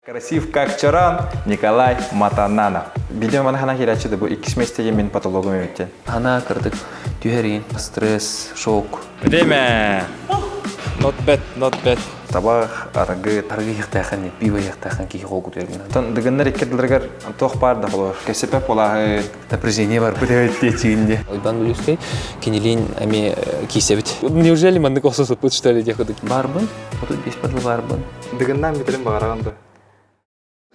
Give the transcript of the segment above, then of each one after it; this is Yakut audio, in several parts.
Красив как чорон Николай Матананов. Видео маны хана киирээччи да бу иккис миэстэгэ мин патологум эбиттен. Хана кырдык түһэрин, стресс, шок. Время! Not bad, not bad. Табах, арыгы. Арыгы иһиэхтээххин, пиво иһиэхтээххин киһи холкутуйар Оттон дыгыннар иккирдилэригэр туох баар да холоор. Кэсепе полаһы. Напряжение бар бу эбит диэчигин де. Уйбан Бүлүүскэй кинилиин эмиэ киисэбит. Неужели маннык охсусуппут что ли диэх курдук. Барбын, 35 подыл барбын. Дыгыннаан бүтэрин баҕараҕын да.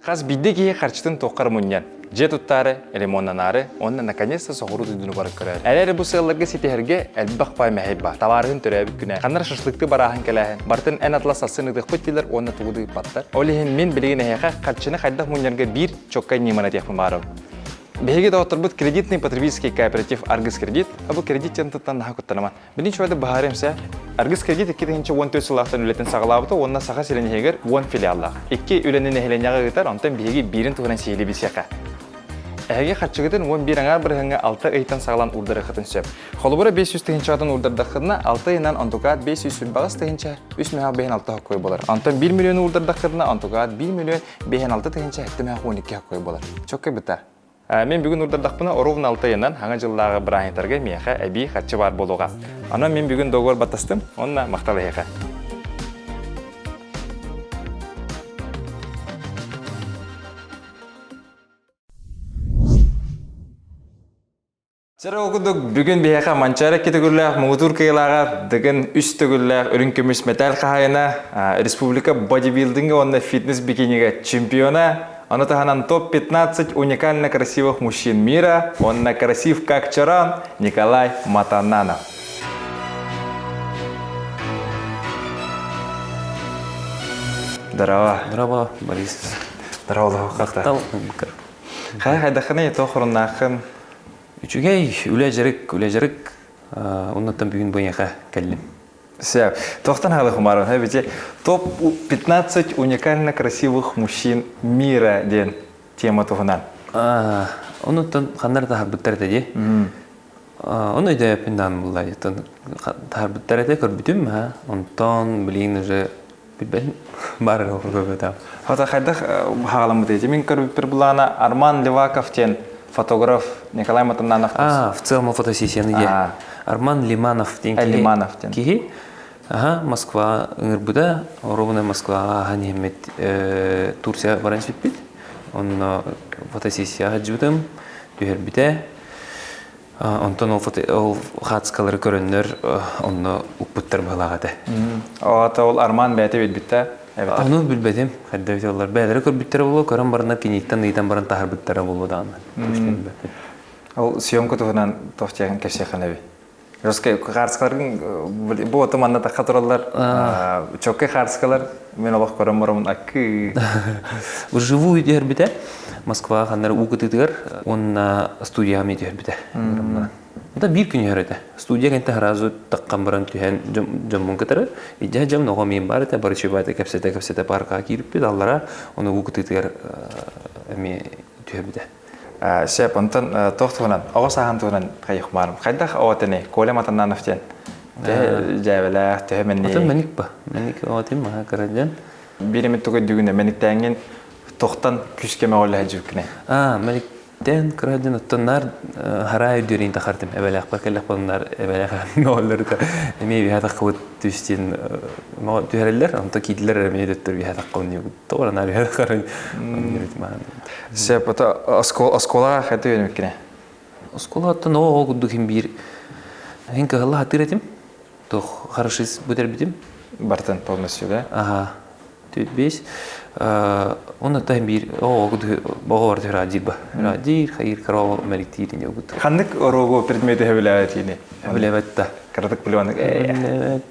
Хас биирдии киһи харчытын туоххар мунньан, дьиэ туттаары, ремоннанаары уонна наконец-то соҕуруу дойдуну баран көрөөр. Эрээри бу сыалларга ситиһэргэ элбэх пай мэһэй баар. Табаарыһын төрөөбүт күнэ, ханнара шашлыкты барааһын кэлээһин, бартын эн атлас сарсын ытыахпыт дииллэр уонна тугу да ыыппаттар. Ол иһин мин билигин эһиэхэ харчыны хайдах мунньарга биир чоккай ньыманы этиэхпин баарым. Биһиги доҕотторбут кредитный потребительский кооператив Аргыс кредит, а бу кредит диэн тыттан наһаа куттанаман. Билин чугайда быһаарыам сэ. Аргыс кредит 2014 сыллаахтан үлэтин саҕалаабыта уонна Саха сирин иһигэр 10 филиаллаах. Икки үлэни нэһилиэнньэҕэ ыытар, онтон биһиги биирин туһунан сиһилии билсиэххэ. Эһиги харчыгытын 11 аҥаар бырыһыҥҥа 6 ыйтан саҕалаан уурдарыаххытын сөп. Холобура 500 тыһыынчаҕытын уурдардаххытына, 6 ыйынан онтукаат 528 тыһыынча 3 мөһөх бэһин алта хоккой буолар. Онтон 1 миллион уурдардаххытына, онтукаат 1 миллион бэһин алта тыһыынча сэттэ мөһөх 12 хоккой буолар. Чоккай быта. Мин бүгүн уурдардахпына ровно алта ыйынан хаҥа дьыллааҕы бырааһынньыктарга миэхэ эбии харчы баар буолуоҕа. Онон мин бүгүн договор баттастым уонна махтал эһиэхэ. Чара ол курдук бүгүн биһиэхэ Манчаары икки төгүллээх муҥутуур кыайыылааҕа Дыгын үс төгүллээх үрүҥ көмүс мэтээл хаһаайына, республика бодибилдинга уонна фитнес-бикинигэ чемпиона, ону таһынан топ-15 уникально красивых мужчин мира уонна красив как чорон Николай Матананов. Здорово. Здорово, Борис. Здорово, Махтал. Хайа хайдаххыный, туох оруннааххын? Үчүгэй, үлэ-дьарык, үлэ-дьарык. Оннуттан бүгүн бу эйиэхэ кэллим. Все. Тохтан халы хумаров, бите топ-15 уникально красивых мужчин мира диэн тема туһунан. Онуттан ханнар таһарбыттар этэ дии. Ону өйдөөппүн даан булла. Таһарбыттар этэ көрбүтүм, ха. Онтон билигин уже билбэтим. Бар эрэ көрбөтөм. Хата хайдах хаҕаламмыт эти мин көрбүппэр булаана Арман Леваков диэн фотограф Николай Матананов. А, в целом фотосессияны дии. Арман Лиманов диэн киһи. Лиманов диэн. Киһи. Аха, Москва ыҥырбыта, ровно Москваҕа ахан иһэммит Турция баран сүппүт. Онно фотосессияҕа сылдьыбытым, түһэрбитэ. Онтон ол, ол хаацкалары көрөннөр онно укпуттар быһылаах этэ. Оҕата ол Арман бэйэтэ билбиттэ. Ону билбэтим. Хайда бит олар бэйэлэрэ көрбүттэрэ буолуо, көрөн бараннар кинииттэн ыйтан баран таһарбыттара буолуо даҕаны. Ол съемка туһунан туох диэн кэпсиэххин эбит? Русскай хаарыскаларгын бу оту манна тахха тураллар. Чоккай хаарыскалар мен олох көрөн барамын аккы. Вживую түһэрбитэ. Москва ханнары уу кытыытыгар уонна студияҕа эмиэ түһэрбитэ. Это биир күн түһэр этэ. Студия кэнтэ сразу таххан баран түһэн дьоммун кытары. Идьэ дьом оҕо миин бар этэ, бары чуйбаата кэпсэтэ-кэпсэтэ паркаҕа киириппит, аллара ону уу кытыытыгар эмиэ түһэрбитэ. Сөп, онтон туох туһунан, оҕо сааһын туһунан хайыхмаарым. Хайдах оҕо этиний? Коля Матананов диэн. Төһө дьээбэлээх, төһө мэнник? Атын мэник ба. Мэник оҕо этим, маһа кыра диэн. Биир эмит тугу өйдүүгүнэ, мэниктээҥҥин тохтон күүскэ мөҕүллэһэ дьүккүнэ. Аа, мэниктээн кыра диэн оттон наар хараа өйдүөрин тахартым. Эбэлээхпэр кэллэхпин наар эбэлээх мөҕөллөрүтэ эмиэ биһэ таххыбыт түстин түһэрэллэр, онто киирдилэр эмиэ дөттөр биһэ таххыбын тоҕо наар биһэ таххарын. Сөп, ото оскуолаҕа хайда үөрэммиккинэ? Оскуолаттан оҕо курдук иһин биир иһин кыһалла сатыыр этим. Туох хорошист бүтэрбитим. Бартын полностью, да? Ага. Төрт бес. Оны та биир оҕо курдук оҕо барыта ыраадиир ба. Ыраадиир, хайыр кыра мэликтиир ини угут. Ханнык уруогу предмети сөбүлээбэтиини? Сөбүлээбэт да. Кыратык билион. Сөбүлээбэт.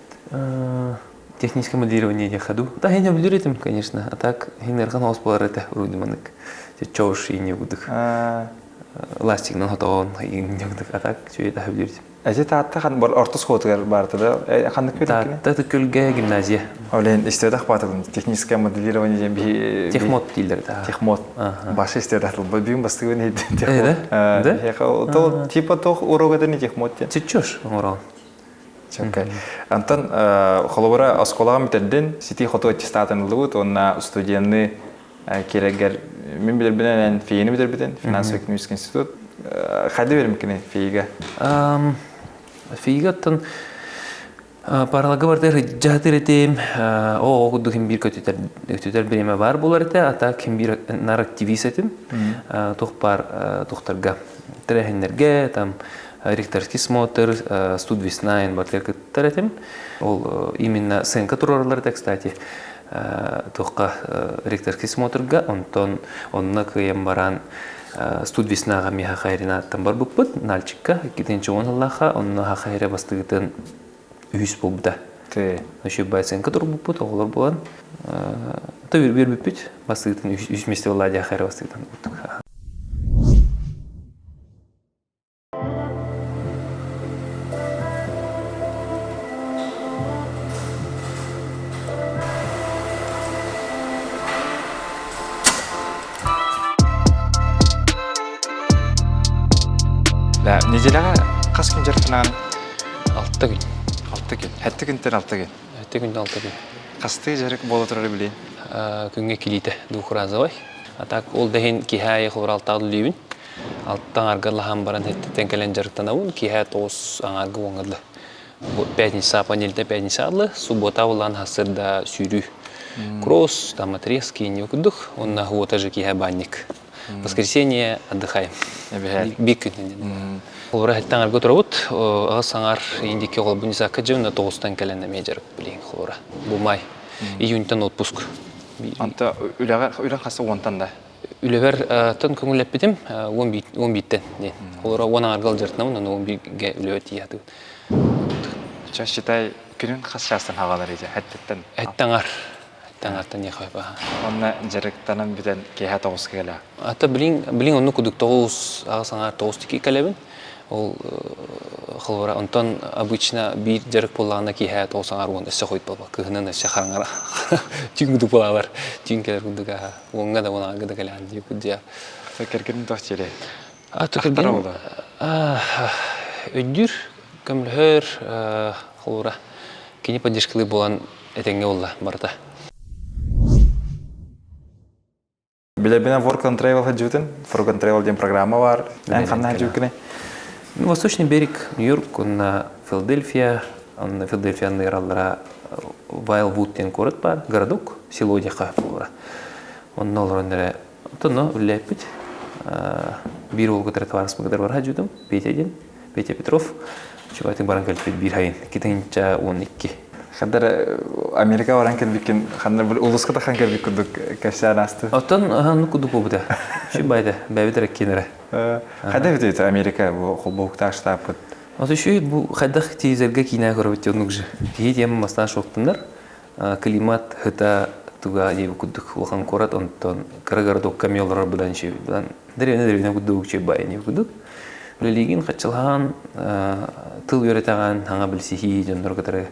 Техническое моделирование я ходу. Да, я не люблю этим, конечно. А так, хинерхан хос болар это вроде манык. Чош и не будых. Ластигынан хотоон иҥньыгдык. А так, чү это хөблүр. Эти таатта хан бар орто схотугар барта да ханнык күрүккүнэ? Таатта Түкүлгэ гимназия. Олен истедах баатылын техническое моделирование диэн би Техмод дииллэр да. Техмод. Башы истедах бүгүн бастыгын техмод. Да? То типа тох урок это не техмод. Чөш оҥорон. Чөккөй. Антон холобура оскуолаҕа бүтэрдин, сити хоту аттестатын ыллыбыт уонна студенны киирэргэр мин билэрбинэн эн ФИИни бүтэрбитин, финансово-экономический институт. Хайда беримкини ФИИга? ФИИга оттон паралага барда жаатыр этим, о курдук ким бир көтүтэр көтүтэр бириэмэ бар буолар этэ, а так ким бир нар активист этим. Тух бар тухтарга тэрээһиннэргэ там ректорский смотр, студ весна барытыгар кыттар этим. Ол именно сценка туруораллар этэ, кстати, туохха ректорский смотрга, онтон онно кыайан баран студ веснаҕа миэхэ хайрынааттан барбыппыт, Нальчикка, 2010 сыллаахха, онно Хахайра бастыгытын үһүс буолбута. Еще сценка турбуппут, оҕолор буолан, то үөрбүппүт, бастыгытын үс месте буолла Хахайра бастыгытын. Да, неделяҕа хас күн дьарыктанаҕын? Алта күн. Алта күн. Хэттэ күнтэн алта күн. Хэттэ күнтэн алта күн. Хастыы дьарык буола турары билиэн? Күҥҥэ килиитэ двухразовый. А так ол да иһин киһи аайы холобур алтаҕа үлэлиибин. Алтан аҥаарга лаһан баран хэттиттэн кэлэн дьарыктанабын. Киэһэ тоҕус аҥаарга уоҥҥа дылы. Пятница, понедельник пятница дылы, суббота улаан сарсыарда сүүрүү. Кросс, там отрезки, не курдук. Онно вот же киэһэ банник. Воскресенье отдыхаем. Биир күн. Олора хэттэн аҥарга турабыт. Аҕыс аҥар индики холбун Исаакка дьэ тоҕустан кэлэн эмиэ дьарык билигин холора. Бу май. Июньтан отпуск. Онто үлэҕэ үлэҥ хаса уонтан да? Үлэбэр тон көҥүллэппитим 11 бииртэн диэн. Олора 10 аҥарга ылдьартынабын, ону 11-ге үлэбэр тиийэ Ча считай күнүн хас чаастан хаалар ити хэттиттэн? Хэттэ аҥар. Хэттэ аҥартан диэхэ баха. Онно дьарыктанан бүтэн киэһэ тоҕуска кэлэ. Ата билин билин онну кудук тоҕус аҕыс аҥаар тоҕус тики кэлэбин. Ол холобура онтон обычно биир дьарык буоллаҕына киэһэ тоҕус аҥаар уон өссө хойут буолба кыһынын өссө хараҥара түүн кудук буолаалар түүн кэлэр курдук аха уоҥҥа да уон аҥаарга да кэлээн дии куддьа Кэргэнин туох диэрэй? Кэргэним өйдүүр, көмөлөһөр, холобура кини поддержкалыы буолан этэҥҥэ буолла барыта. Билэрбинэн Work and Travel сылдьыбытын, Work and Travel диэн программа бар. Эн ханна сылдьыбыккыный? Восточный берег, Нью-Йорк, уонна Филадельфия, онно Филадельфия анныгар Вайлвуд диэн куорат баар, городок, село диэххэ буолара. Онно олорон эрэ, онно үлэлээппит. Биир уолга табаарыспытыгар барар сылдьыбытым, Петя диэн. Петя Петров чубатын баран кэлбит биир хайын 2012. Хандар Америка баран кэлбиккин ханна улууска тахан кэлбит курдук кэпсээн асты. Оттон аһан курдук буолбута. Шибайда бэбит эрэ Хайда бит Америка бу холбоһуктаах штабпыт. Ото үшүй бу хайдах телевизорга киинэ көрөбүт оннук же. Киһи тема бастаан шоктунар. Климат хыта туга диэби курдук улахан куорат онтон кыра городокка ми олорор быдан быдан дэриэбинэ дэриэбинэ курдук чебайни курдук үлэлиигин хаччылаһан тыл үөрэтэҕин хаҥа билсиһии дьоннору кытары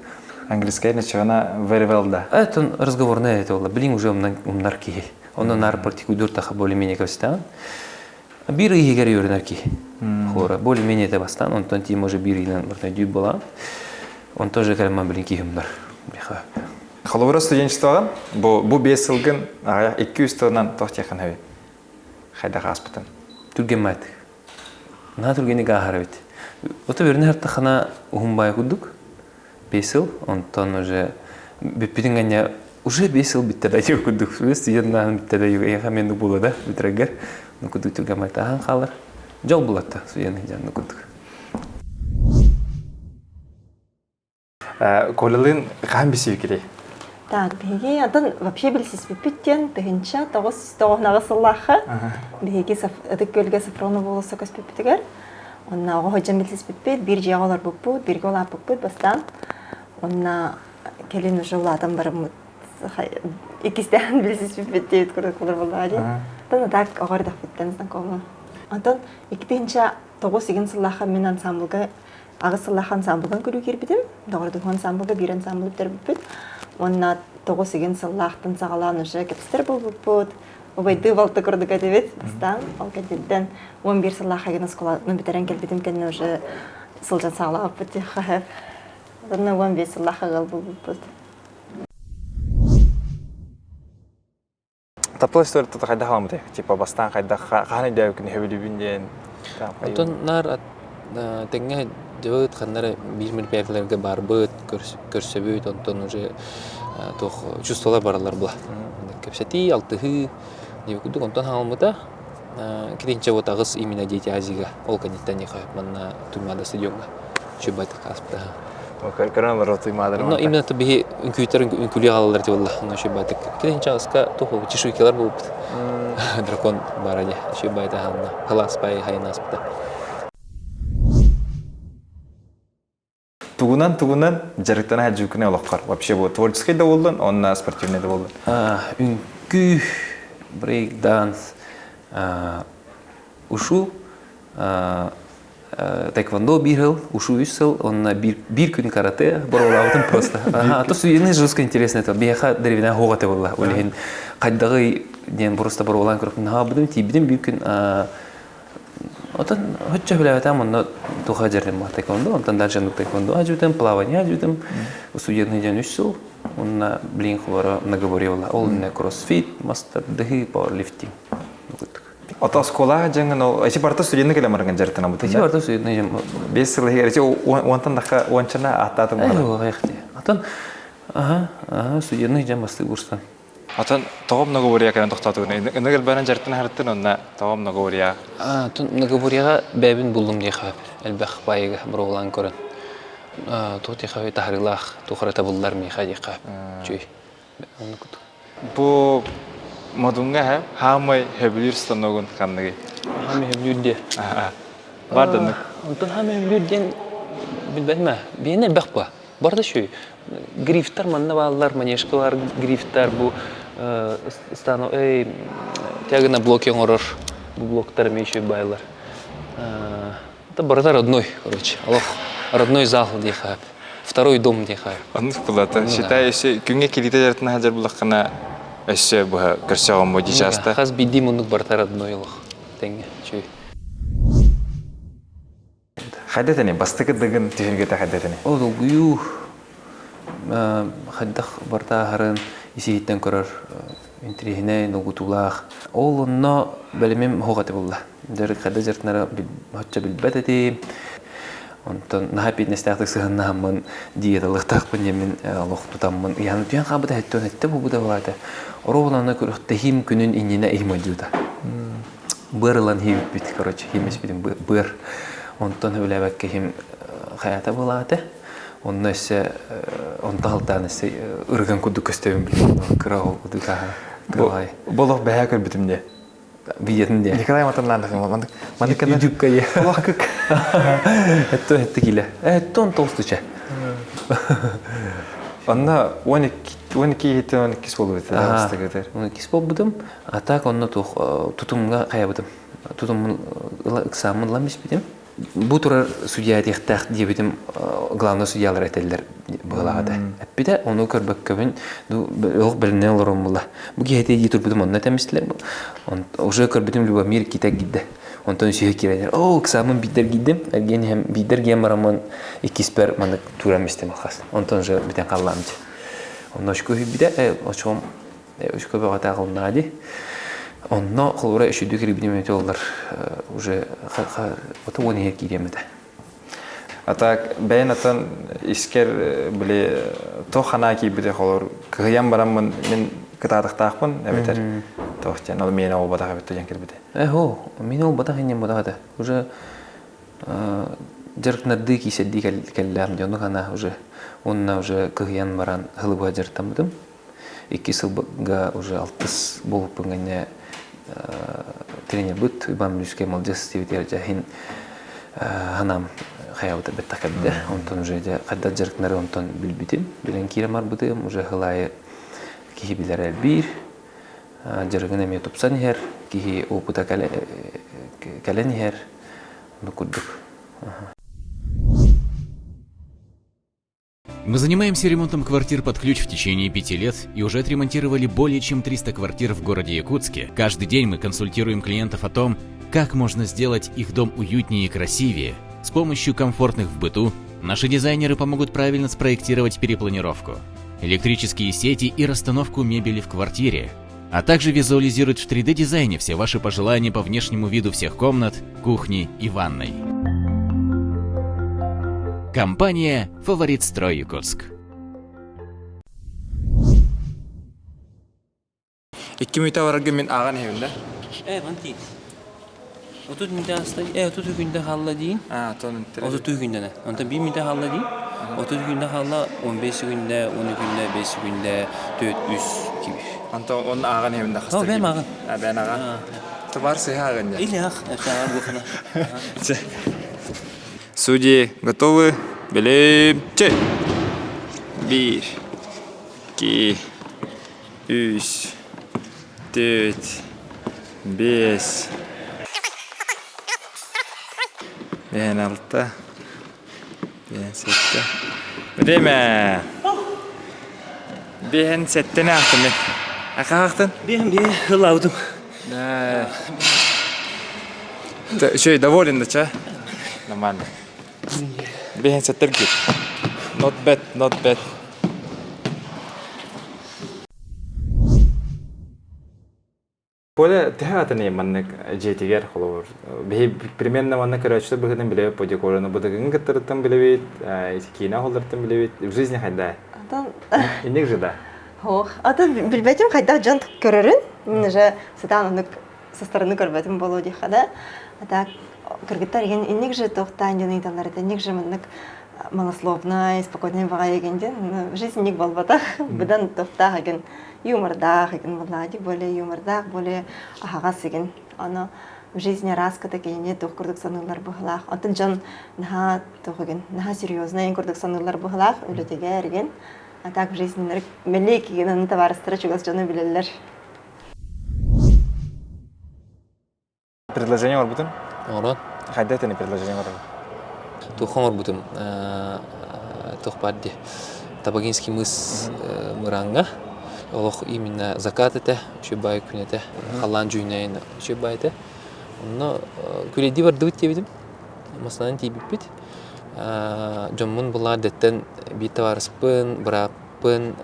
английскай ничего very well да это разговорная это была билин уже умнар киһи онно нар практикуйдур таха более-менее кэпсэтэҕин биир ыйыгар үөрэнэр киһи хора более-менее это бастаан онтон тиим уже биир ыйынан барытын дүү буолаан онтон уже кэлэмман билин киһим бар Холобура студенчествоҕа бу бу биэс сылгын аҕыйах икки үс тылынан туох диэххин сөбүй? Хайдах ааспытын? Түргэн маатык. Наһаа түргэнник ааһар эбит. Ото үөрэнэ сыртаххына уһун баай курдук. Биэс сыл, онтон уже бүппүтүн кэннэ уже биэс сыл бүттэ да диэх курдук. Студент нааһын бүттэ да эйиэхэ мен буолуо да бүтэрэргэр. Ну курдук түргэн маайтааһан хаалар. Дьол булатта студент дьанны курдук. Колялыын хаһан билсибиккитий? Так, биһиги атын вообще билсиспиппит диэн тыһыынча тоҕус тоҕуһунаҕы сыллаахха биһиги Ытык Күөлгэ Сафронов уулусса көспүппүтүгэр онно оҕо сылдьан билсиспиппит, биир дьиэҕэ олорбуппут, бииргэ улааппыппыт бастаан. Онно кэлин уже улаатан бараммыт иккистээн билсиспиппит диэбит курдук олор буоллаҕа дии. Оттон так оҕо эрдэхпиттэн знакома. Онтон 2009 игин сыллаахха мин ансамблга Аҕыс сыллаах ансамблга көрүү киирбитим. Доҕордоһуу ансамблга биир ансамблы бүтэрбиппит. Уонна тоҕус игин сыллаахтан саҕалаан уже кэпсэтэр буолбуппут. Убайдыы балты курдук этибит бастаан. Ол кэнниттэн 11 сыллаах игин оскуоланы бүтэрэн кэлбитим кэннэ уже сылдьан саҕалаабыппыт диэххэ сөп. Онно 15 сыллаах ыал буолбуппут. Таптал историята хайдах аламмытай? Типа бастаан хайдах хаһан өйдөөбүккүн сөбүлүүбүн диэн. Оттон наар тэҥҥэ дьыбыт ханнары биир мероприятиеларга барбыт, көрсөбүт, онтон уже туох чувстволар бараллар була. Кэпсэтии, алтыһыы диэбит курдук онтон хаалмыта. Китинчэ вот аҕыс именно Дети Азига ол кэнниттэн манна Туймаада стадиоҥҥа чуйбайтык ааспыта. Көрөн олорор Туймааданы. Но именно то биһи үҥкүүтэр үҥкүүлүү хаалаллар дии буолла. Онно чуйбайтык. Китинчэ аҕыска туох чешуйкалар буолбут. Дракон баара дии. Чуйбайта хаанна. Халааспай хайын ааспыта. Тугунан тугунан дьарыктана сылдьыбыккыный олоххор? Вообще бу творческий да буоллун, уонна спортивный да буоллун. Үҥкүү, брейк-данс, ушу, таэквондо биир сыл, ушу үс сыл, онно биир күн карате боруолаабытым просто. Ага, то суены жестко интересно это. Биһиэхэ деревня хоҕа этэ буолла. Ол иһин хайдаҕый диэн просто боруолаан көрөппүн. Наһаа тиийбитим биир күн Отон оччо билэбэтээм онно туха дьэрдим таэквондо, онтон дальше таэквондо ажутым, плавание ажутым, студентный дьон үс сыл, онно блин холоро многоборье була. Ол инне кроссфит, мастер-дыхы, пауэрлифтинг. Ото оскуола дьаҥын ол эти барта студенты келе марган жартана бутын. Эти барта студенты жам. Бес сыл иһигэр эти уонтан даха уончана аттаатым. Атын аха, аха студенты жам басты курстан. Атын тоҕо многоборье кэлэн тохтоотугун ынык элбэҕинэн дьарыктана сырыттын онно тоҕо многоборье Многоборьеҕа бэйэбин буллум диэхэ элбэх баайыга боруобалаан көрөн туох диэхэ таһарыылаах туох эрэ табыллар миэхэ диэхэ үчүгэй оннук Бу модуҥҥа һэ хаамай сөбүлүүр станогун ханныгый? Хаамай сөбүлүүр диэ. Бар даннык. Онтон хаамай сөбүлүүр диэн билбэтим ээ. Биһиэнэ элбэх буо. Барыта үчүгэй. Грифтар манна бааллар, манежкалар грифтар бу стану эй тяга на блоки оҥорор бу блоктар эмиэ үчүгэй баайлар. Это барыта родной, короче. Олох родной зал диэхэ. Второй дом диэхэ. Оннук булата. Считай, өссө күҥҥэ килиитэ дьарытына сылдьар буллаххына өссө быһа көрсөҕүм бу часто. Хас биирдии муннук барыта родной олох. Тэҥҥэ үчүгэй. Хайда этини? Бастакы дыгын түһүлгэтэ хайда этини? Ол долгуйуу хайдах бартааһарын исиһиттэн көрөр интириэһинэй, долгутуулаах. Ол онно бэлэмим суох этэ буолла. Дьарык хайда дьарытынара оччо билбэт этим. Онтон наһаа эппиэтинэстээхтик сыһыннаһаммын диеталыахтаахпын диэммин олох тутаммын ыйаан түһэн хаалбыта хэттэн эттэ буолбута буолаата. Оруобуна күрэхтэһиим күнүн иннинэ иһим ыалдьыбыта. Быар ылан иһибиппит, короче, иһимэспитим быар. Онтон сөбүлээбэккэ иһим хайата буолаата. Онно өссө онто халтаан өссө ырыган курдук көстөбүн билбитим. Кыра ол курдук кыралай. Болох бэһээ көрбүтүм дии. Видеотын дии. Николай Матаннаанах маннык маннык Ютубка е. Олох кык. Этто этте киле. Эттон толстуча. Онно 12 12 иһиттен 12 болбут этэ. 12 болбутум. А так онно туох тутумҥа хайабытым. Тутуммун ыксааммын ылан испитим. Бу турар судья диэхтээх диэбитим главный судьялар этэллэр быһылаах этэ. Эппитэ, ону көрбөккөбүн олох бэлэмнэн олорон була. Бу киһи дии турбутум онно этэмистилэр. Уже көрбүтүм Любомир киитэ киирдэ. Онтон үсүһэ киирэн оо ыксааммын биирдэр киирдим. Эргиэн иһэн биирдэр гиэн бараммын иккиспэр маннык тууран истим алхас. Онтон уже бүтэн халлаам Онно очко үһүйбүтэ, очком Үскө бөҕөтө аҕылыннаҕа дии. Онно холобура үчүгдүк кирбитим эбитэ буоллар уже ото уон иһэр киириэм этэ. А так бэйэн атын искер били туох ханаа киирбите холор кыһыйан бараммын мин кытаатахтаахпын эбэтэр туох диэн ол миэнэ буолбатах эбит диэн кирбите. Э хо мин буолбатах иннем буолбатах этэ. Уже дьарыктанардыы киисэрдии кэллэм дьону хана уже уонна уже кыһыйан баран хылыбыга дьарыктаммытым. Икки сылга уже алтыс буолбуппун кэннэ тренербыт Иван Милюшкай молодец диэбитигэр дьэ иһин ханаам хайаабыта бэттэх кэлбитэ. Онтон уже дьэ хайдах дьарыктанары онтон билбитим. Билэн киирэн барбытым, уже сыл аайы киһи билэрэ элбиир. Дьарыгын эмиэ тупсан иһэр, киһи опыта кэлэн иһэр. Ону курдук. Мы занимаемся ремонтом квартир под ключ в течение 5 лет и уже отремонтировали более чем 300 квартир в городе Якутске. Каждый день мы консультируем клиентов о том, как можно сделать их дом уютнее и красивее. С помощью комфортных в быту наши дизайнеры помогут правильно спроектировать перепланировку, электрические сети и расстановку мебели в квартире. а также визуализирует в 3D-дизайне все ваши пожелания по внешнему виду всех комнат, кухни и ванной. Компания «Фаворит Строй Якутск». Икки мүтэ барарга мин ааҕан иһэбин да? Э, мантии. 30 мүнтэ аста, э, 30 күндэ хаалла диин. А, тон 30 күндэнэ. Онтон 1 мүнтэ хаалла диин. 30 күндэ хаалла, 15 күндэ, 10 күндэ, 5 күндэ, 4 3 киби. Онтон он ааҕан иһэбин да О, бэм ааҕан. А, бэм ааҕан. Товар сыһа ааҕан дьэ. Или ах, ааҕан буохана. Судьи готовы? Билим, чей! Биир, икки, үс, түөрт, биэс, биэһэн алта, биэһэн сэттэ. Время! Биэһэн сэттэни аахтым мин. Аха аахтын? Биэһэн биэ ылаабытым. Үчүгэй, доволен да ча? Нормально. Биэһэн сэттэргит. Not bad, not bad. Коля төһө атыный маннык дьиэтигэр холобур биһи примерно манна көрөөччүлэр быһыытынан билэбит по декораны бытыгын кыттарыттан билэбит киинэ оһоллортон билэбит в жизни хайда Атын инник же да Ох, атын билбэтим хайдах дьон көрөрүн. Мин уже сатаан оннук со стороны көрбөтүм буолуо диэххэ да. А так кыргыттар игин инник же туохтаан дьон ыйталлар этэ инник же маннык малословный, спокойный баҕайы игин диэн жизнь инник буолбатах. Быдан туохтаах игин юмордаах игин буоллаҕа более юмордаах, более аһаҕас игин. Ону в жизни раската кинини туох курдук саныыллар быһылаах. Онтон дьон наһаа туох игин, наһаа серьезный курдук саныыллар быһылаах үлэтигэр игин. А так в жизни мэлиэк игин табаарыстара чугас дьону билэллэр. Предложение оҥорбутум. Оҥорон? Хайда этини предложение оҥоробун? Туох оҥорбутум? Туох баар дии. Табагинский мыс мыраҥҥа олох именно закат этэ, үчүгэй баай күн этэ, халлаан дьүүнэйин үчүгэй баай этэ. Онно күлэйдии бардыбыт диэбитим. Массыынанан тиийбиппит. Дьоммун булаар дэттэн биир табаарыспын, бырааппын,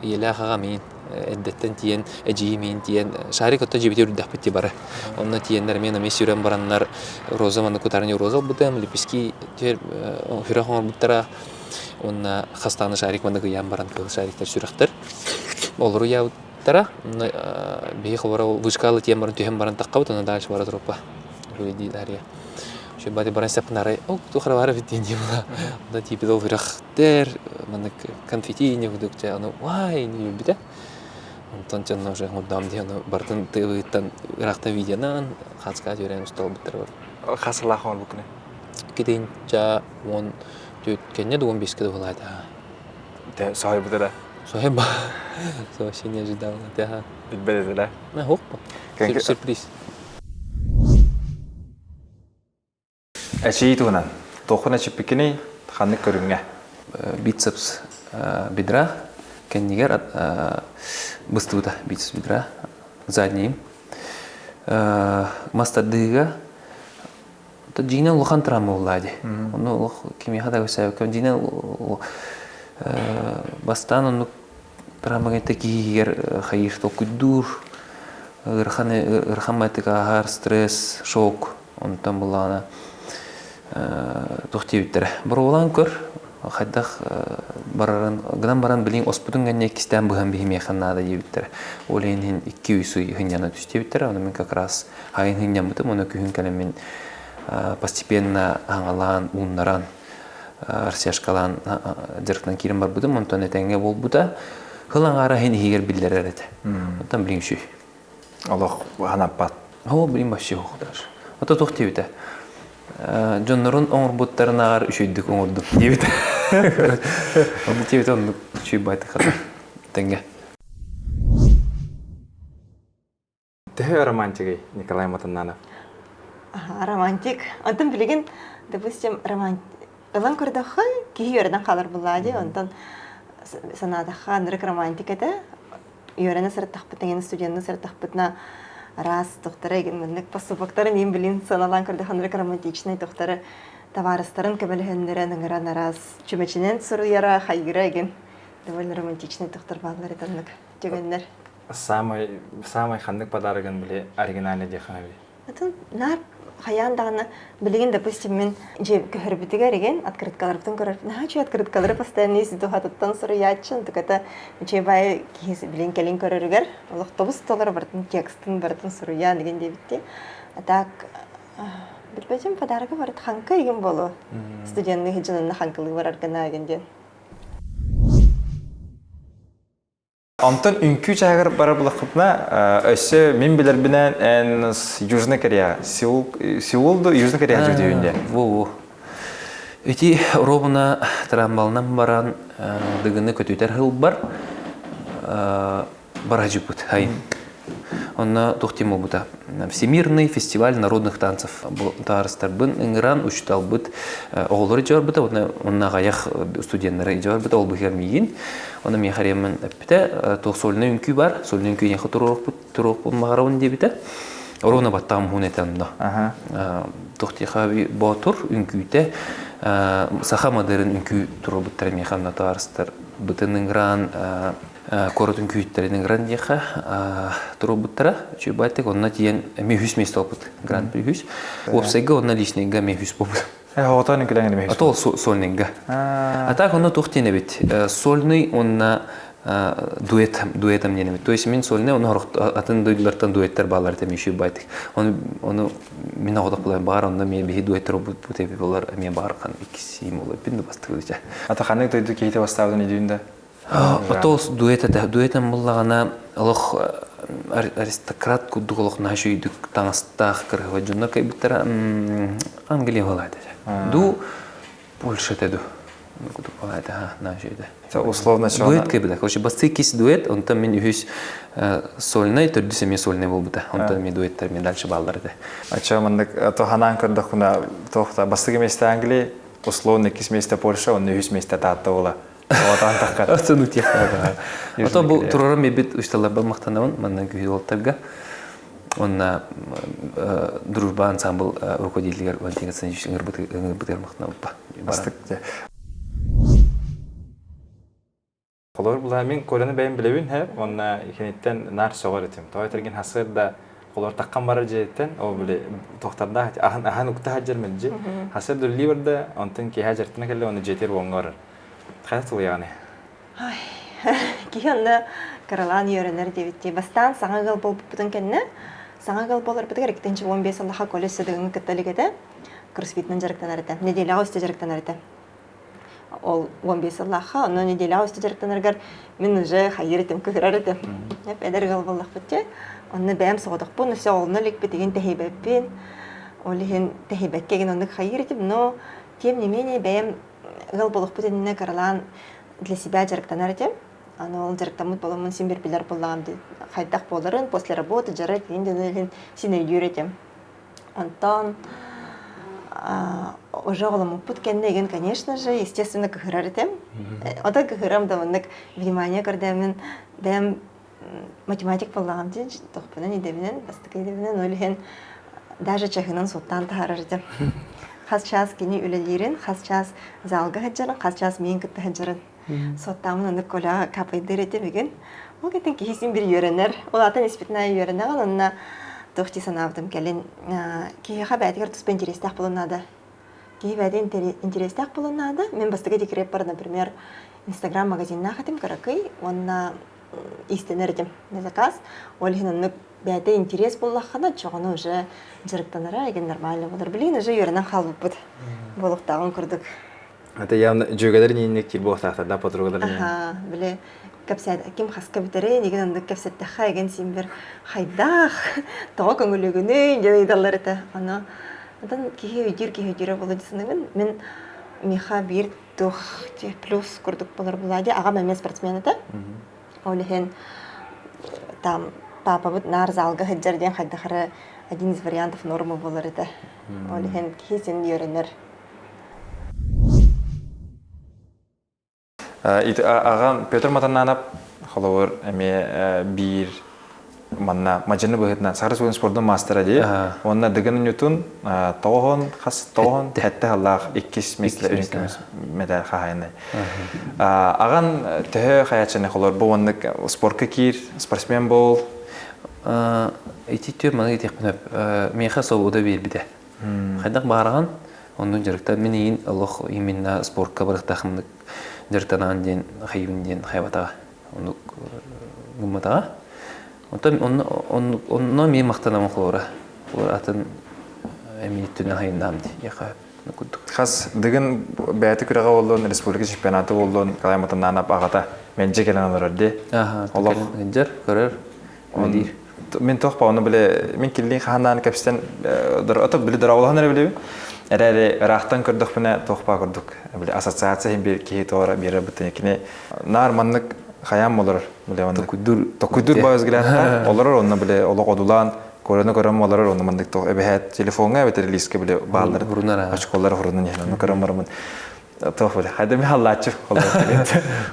ийэлээх аҕам иин эрдэттэн тиийэн эдьиийим иин тиийэн шарик отто дьиэбитигэр үрдэхпит дии бары. Онно тиийэннэр эмиэ эмиэ сүрэн бараннар роза манна кутарыны роза ылбытым, лепестки сүрэх оҥорбуттара уонна хас даҕаны шарик маннык ыйаан баран кыһыл шариктар сүрэхтэр. Олору ыйаабыттара. Онно биһи холобура вышкалы тиийэн баран түһэн баран таххабыт, онно дальше бара туруппа. Дии Дарья. Бати баран сепнары, о, тухара бара бит диэн була. Онно тиийбит ол үрэхтэр, маннык конфетти не курдук дьэ, аны вай не билбитэ. Онтон дьонно уже оҥордоом диэн аны барытын тыабыттан ыраахтан видеонан хаацкаа түөрэн усталбыттар бар. Хас сыллаах оҥорбуккуна? Китинча уон түөт кэннэ да 15-ке да буолаата. Те соһуйбута да? Соһуйба. Вообще не ожидал. Билбэт этэ да? Хоппа. Сюрприз. Эчийии туһунан. Туоххун эчиппиккиний, ханнык көрүҥҥэ? Бицепс бедра кэннигэр быстыбыта бицепс бедра заднийым. Мас тардыыга дьиҥинэн улахан травма буолла дии. Ону олох кимиэхэ да көсөөбөккө дьиҥинэн бастаан оннук травма киһигэр хайыыр толкуйдуур ыарахан ыарахан байтык ааһар стресс шок Онтон буллаҕына туох диэбиттэрэ. Боруобалаан көр, хайдах барарын гынан баран билин оспутун кэннэ иккистээн быһан биһимиэхэ наада диэбиттэрэ. Ол иһин 2-3 ый сынньана түс диэбиттэрэ. Ону мин как раз айын сынньаммытым, ону күһүн кэлэн мин постепенно аҥалаан, ууннаран, растяжкалаан дьарыктан киирэн барбытым. Онтон этэҥҥэ буолбута. Хыл аҥаара иһин иһигэр биллэрэр этэ. Онтон билин үчүгэй. Олох ханаппат. Оо, блин, вообще суох даже. Ото туох диэбитэ? Дьоннорун оҥорбуттарынааҕар үчүгэйдик оҥордум диэбитэ. Оннук диэбитэ оннук үчүгэй байтык хата тэҥҥэ. Төһө романтигый Николай Матаннанов? Аха, романтик. Онтон билигин, допустим, романтик ылан көрдөххө, киһи үөрэнэн хаалар буллаа дии. Онтон санаатахха, ынырык романтик этэ. Үөрэнэ сырыттахпыт эҥин студенныы сырыттахпытына араас тохтара игин маннык поступоктарын иин билин сыаналаан көрдөххө ынырык романтичнай тохтары табаарыстарын көмөлөһөннөрөн ыҥыран араас чүмэчинэн суруйара хайыыра игин довольно романтичный тохтор бааллар этэ оннук түгэннэр. Самай самай ханнык подарогын били оригинальный диэххэ эбий? Атын наар хайаан даҕаны билигин допустим мин дьиэ көһөрбүтүгэр игин открыткаларбытын көрөр наһаа үчүгэй открыткалары постоянно ис дууһатыттан суруйааччы онтуката үчүгэй баайы киһи билин кэлин көрөрүгэр олох тобус толору барытын текстын барытын суруйаан игин диэбитти а так билбэтим подарога барыт хаҥка игин буолуо студенныы сылдьан онно хаҥкалыы барар гына игин диэн. Онтон үҥкүү чааһыгар барар булахпытына, өссө мин билэрбинэн эн Южный Корея, Сеул, Сеул да Южный Корея дьүдүйүн диэн. Во-во. Ити ровно трамвалынан баран дыгыны көтүтэр хылбар баражыппыт айын. Онно туох диэн буолбута. Всемирный фестиваль народных танцев таарыстарбын ыҥыран учуталбыт оҕолору дьоорбута, онно аҕайах студеннары дьоорбута, ол быһыгар миигин. Онно миэхэ Ремман эппитэ, туох сольнай үҥкүү бар, сольнай үҥкүү эйиэхэ туруохпут баҕарабын диэбитэ. Ровно баттаҕым уһун этэ онно. Туох диэхэ Боотур үҥкүүтэ саха модерн үҥкүү туруорбуттара миэхэ онно таарыстар бытын ыҥыраан куорат үҥкүүһүттэрин ыҥыран диэхэ туруорбуттара. Үчүгэй баайтык онно тиийэн эмиэ үһүс миэстэ буолбут. Гран-при үһүс. Уопсайга онно личныйга эмиэ үһүс буолбут. Оҕотон үҥкүлэҥ эмиэ үһүс. А то сольныйга. А так онно туох диэн эбит. Сольный уонна дуэт дуэтом диэн эбит. То есть мин сольный онно атын дойдулартан дуэттар баалар этэ еще байтык. Оны оны мин оҕотох булан баар онно эмиэ биһи дуэттар бут эби болар эмиэ баар хан иккисиим ол эппин да бастыгы Ата ханнык дойду киһитэ бастаабытын идүүн да? Отоос дуэт этэ. Дуэтэн буллаҕына олох аристократ курдук олох наһаа үчүгүйдүк таҥастаах кырыһыба дьоннор кэлбиттэрэ Англия буолаа этэ. Ду Польша этэ ду. Курдук буолаа этэ наһаа үчүгэй этэ. Условно Дуэт кэлбитэ. Короче, бастыы кис дуэт, онтон мин үһүс сольнай, төрдүс эмиэ сольнай буолбута. Онтон эмиэ дуэттар эмиэ дальше бааллар этэ. Ача маннык туһанаан көрдөххүнэ туох да бастакы миэстэ Англия, условно иккис миэстэ Польша, онно үһүс миэстэ Таатта буола. Оҕотоон таххар. Атын утиахтаах. Ото бу турарым эбит учталарбар махтанабын манна күһү уолтарга. Онна дружба ансамбл руководителигэр Валентин Константинович ыҥырбытыгар махтанабыппа. Бастык. Холобур була мин Коляны бэйэм билэбин һэ, уонна киниттэн наар сөҕөр этим. Тоҕо этэргин хасыр да холор таххан барар дьиэттэн, ол били тохтардаах аһан аһан укта сылдьар мэлдьи. Хасыр да үлэлии барда, онтон киэһэ дьартына кэллэ уонна дьиэтигэр уоҥҥа барар. Хайа тулуйаҕыный? Ай, киһи онно кыралаан үөрэнэр диэбиттии. Бастаан саҥа ыал буолбуппутун кэннэ, саҥа ыал буоларбытыгар 2015 сыллаха Коля Сыдыгыҥы кытта илик этэ. Кроссфитынан дьарыктанар этэ. Нэдиэлэҕэ үстэ дьарыктанар этэ. Ол 15 сыллаахха, онно нэдиэлэҕэ үстэ дьарыктанарыгар мин уже хайыыр этим, кыһырар этим. Эдэр ыал буоллахпыт дии. Онно бэйэм соҕотохпун, өссө оҕолоно иликпит, игин тэһийбэппин. Ол иһин тэһийбэккэ игин оннук хайыыр этим, но тем не менее бэйэм ыал буолуохпут иннинэ кыралаан для себя дьарыктанар этим. Аны ол дьарыктаммыт буоламмын син бир билэр буоллаҕым дии. Хайдах буоларын, после работы дьарык иин дьону син өйдүүр этим. Онтон уже оҕоломмуппут кэннэ игин, конечно же, естественно, кыһырар этим. Отой кыһырам да оннук внимание көрдөммүн бэйэм математик буоллаҕым дии, тохпунан идэбинэн, бастакы идэбинэн, ол иһин даже чаһынан суоттаан таһаарар этим. Хас чаас кини үлэлиирин, хас чаас залга сылдьарын, хас чаас миин кытта сылдьарын суоттаамын оннук Коляҕа капайдыыр этим игин. Ол кэнтэн киһи син бир үөрэнэр. Ол атын испитин аайы үөрэнэҕин, онно туох дии санаабытым кэлин киһиэхэ бэйэтигэр туспа интэриэстээх буолуон наада. Киһи бэйэтэ интэриэстээх буолуон наада. Мин бастакы декреппэр, например, Инстаграм магазиннаах этим кыракый уонна иистэнэр этим на заказ. Ол иһин оннук бэйэтэ интерес буллаххына, чоҕону уже дьарыктанара игин нормально болар. Билигин уже үөрэнэн хаалбыппыт буолуохтааҕын курдук. Это явно дьүөгэлэр инник киир буолуохтаахтар да подругалар Аха, били кэпсэт ким хаска бүтэрин, игин оннук кэпсэттэххэ игин син бир хайдах, тоҕо көҥүлүгүнүй диэн ыйыталлар этэ. Ону онтон киһи өйдүүр киһи өйдүүрэ буолуо дии саныыбын. Мин миэхэ биир туох плюс курдук болор буолаа дии. Аҕам эмиэ спортсмен этэ. Ол иһин там папабыт наар залга сылдьар диэн хайдах эрэ один из вариантов нормы буолар этэ. Ол иһин киһи син үөрэнэр. Аҕам Петр Матананов холобур эмиэ биир. манна мадьыны быһыытынан Саха Республикатын спордун маастара дии. Уонна Дыгын Ньутун тоҕоһун хас тоҕоһун сэттэ сыллаах иккис миэстэ үрүҥ көмүс медаль хаһаайынай. Аҕан төһө хаяччыны холор бу уоннык спорка киир, спортсмен бол. Ити түөр маны этиэхпин сөп. Миэхэ свобода биэрбитэ. Хайдах баараҕын, оннук дьарыкта мин иин олох именно спортка барыахтаахмын дьарыктанаан диэн хайыбын диэн хайабатаҕа. Оннук гымматаҕа. Онтон онно онно эмиэ махтанамын холобура. Атын эмиэ өттүнэн хайыннаам дии курдук. Хас Дыгын бэйэтэ күрэҕэ буоллун, республика чемпионата буоллун, Николай Матананов аҕата мэлдьи кэлэн олорор дии. Олох сылдьар, көрөр, үлэлиир. Мин туох ба, ону биле, мин киллиин хаһанаан кэпсэтэн, ото били дорооболоһон эрэ билэбин. Эрээри ыраахтан көрдөхпүнэ туох баа курдук, били ассоциация иһин биир киһи тоҕо биэрэр быттан кини наар маннык хайаан олорор, биле маннык токуйдур токуйдур баа взглядтаах олорор, онно биле олох одулаан Корона көрөн олорор онно маннык туох эбэһээт телефоҥҥа эбэтэр лиискэ били бааллар очколар хурунан иһэн онно көрөн бараммын туох били хайда ми халлааччы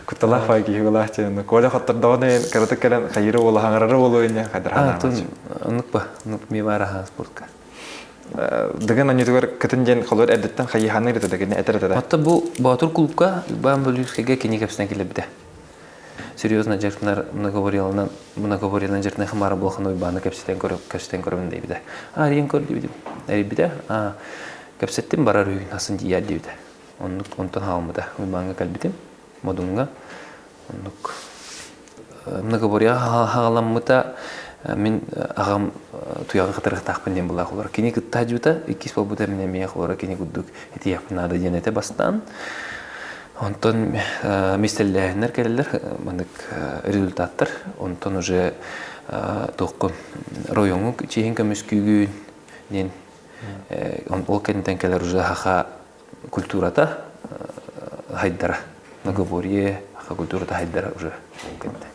кутталаах бай киһи булааччы онно Коля хоттордоҕуна кыратык кэлэн хайыры уола хаҥарары буолуо инне хайдар ханаамаччы оннук ба оннук ми баар аха спортка Дыгын онньутугар кытын диэн холор эрдэттэн хайыһааны ырыта да этэр этэ да Отто бу Боотур клубка Иван Болюскайга кини кэпсэнэ кэлбитэ серьезно дьарыктанар многовориялынан многовориялынан дьарыктанар хамаара буолхан уйбааны кэпсэтэн көрө кэпсэтэн көрөбүн диэбитэ. А арыйан көр диэбитим. Эрийбитэ. А кэпсэттим барар үһүн асын тиийээр диэбитэ. Оннук онтон хаалмыта. Уйбааҥҥа кэлбитим. Модуҥҥа. Оннук многоборьеҕа хаҕаламмыта мин аҕам туйаҕын хатырыахтаахпын диэн былаах олорор. Кини кытта сылдьыбыта, иккис буолбута мин эмиэ олоро кини курдук этиэхпин наада диэн этэ бастаан. Онтон миэстэлээһиннэр кэлэллэр, маннык результаттар. Онтон уже туоххун райоҥҥун чиэһин көмүскүүгүн диэн ол кэнниттэн кэлэр уже саха культурата хайдара. Многоборье, саха культурата хайдара уже ол кэнниттэн.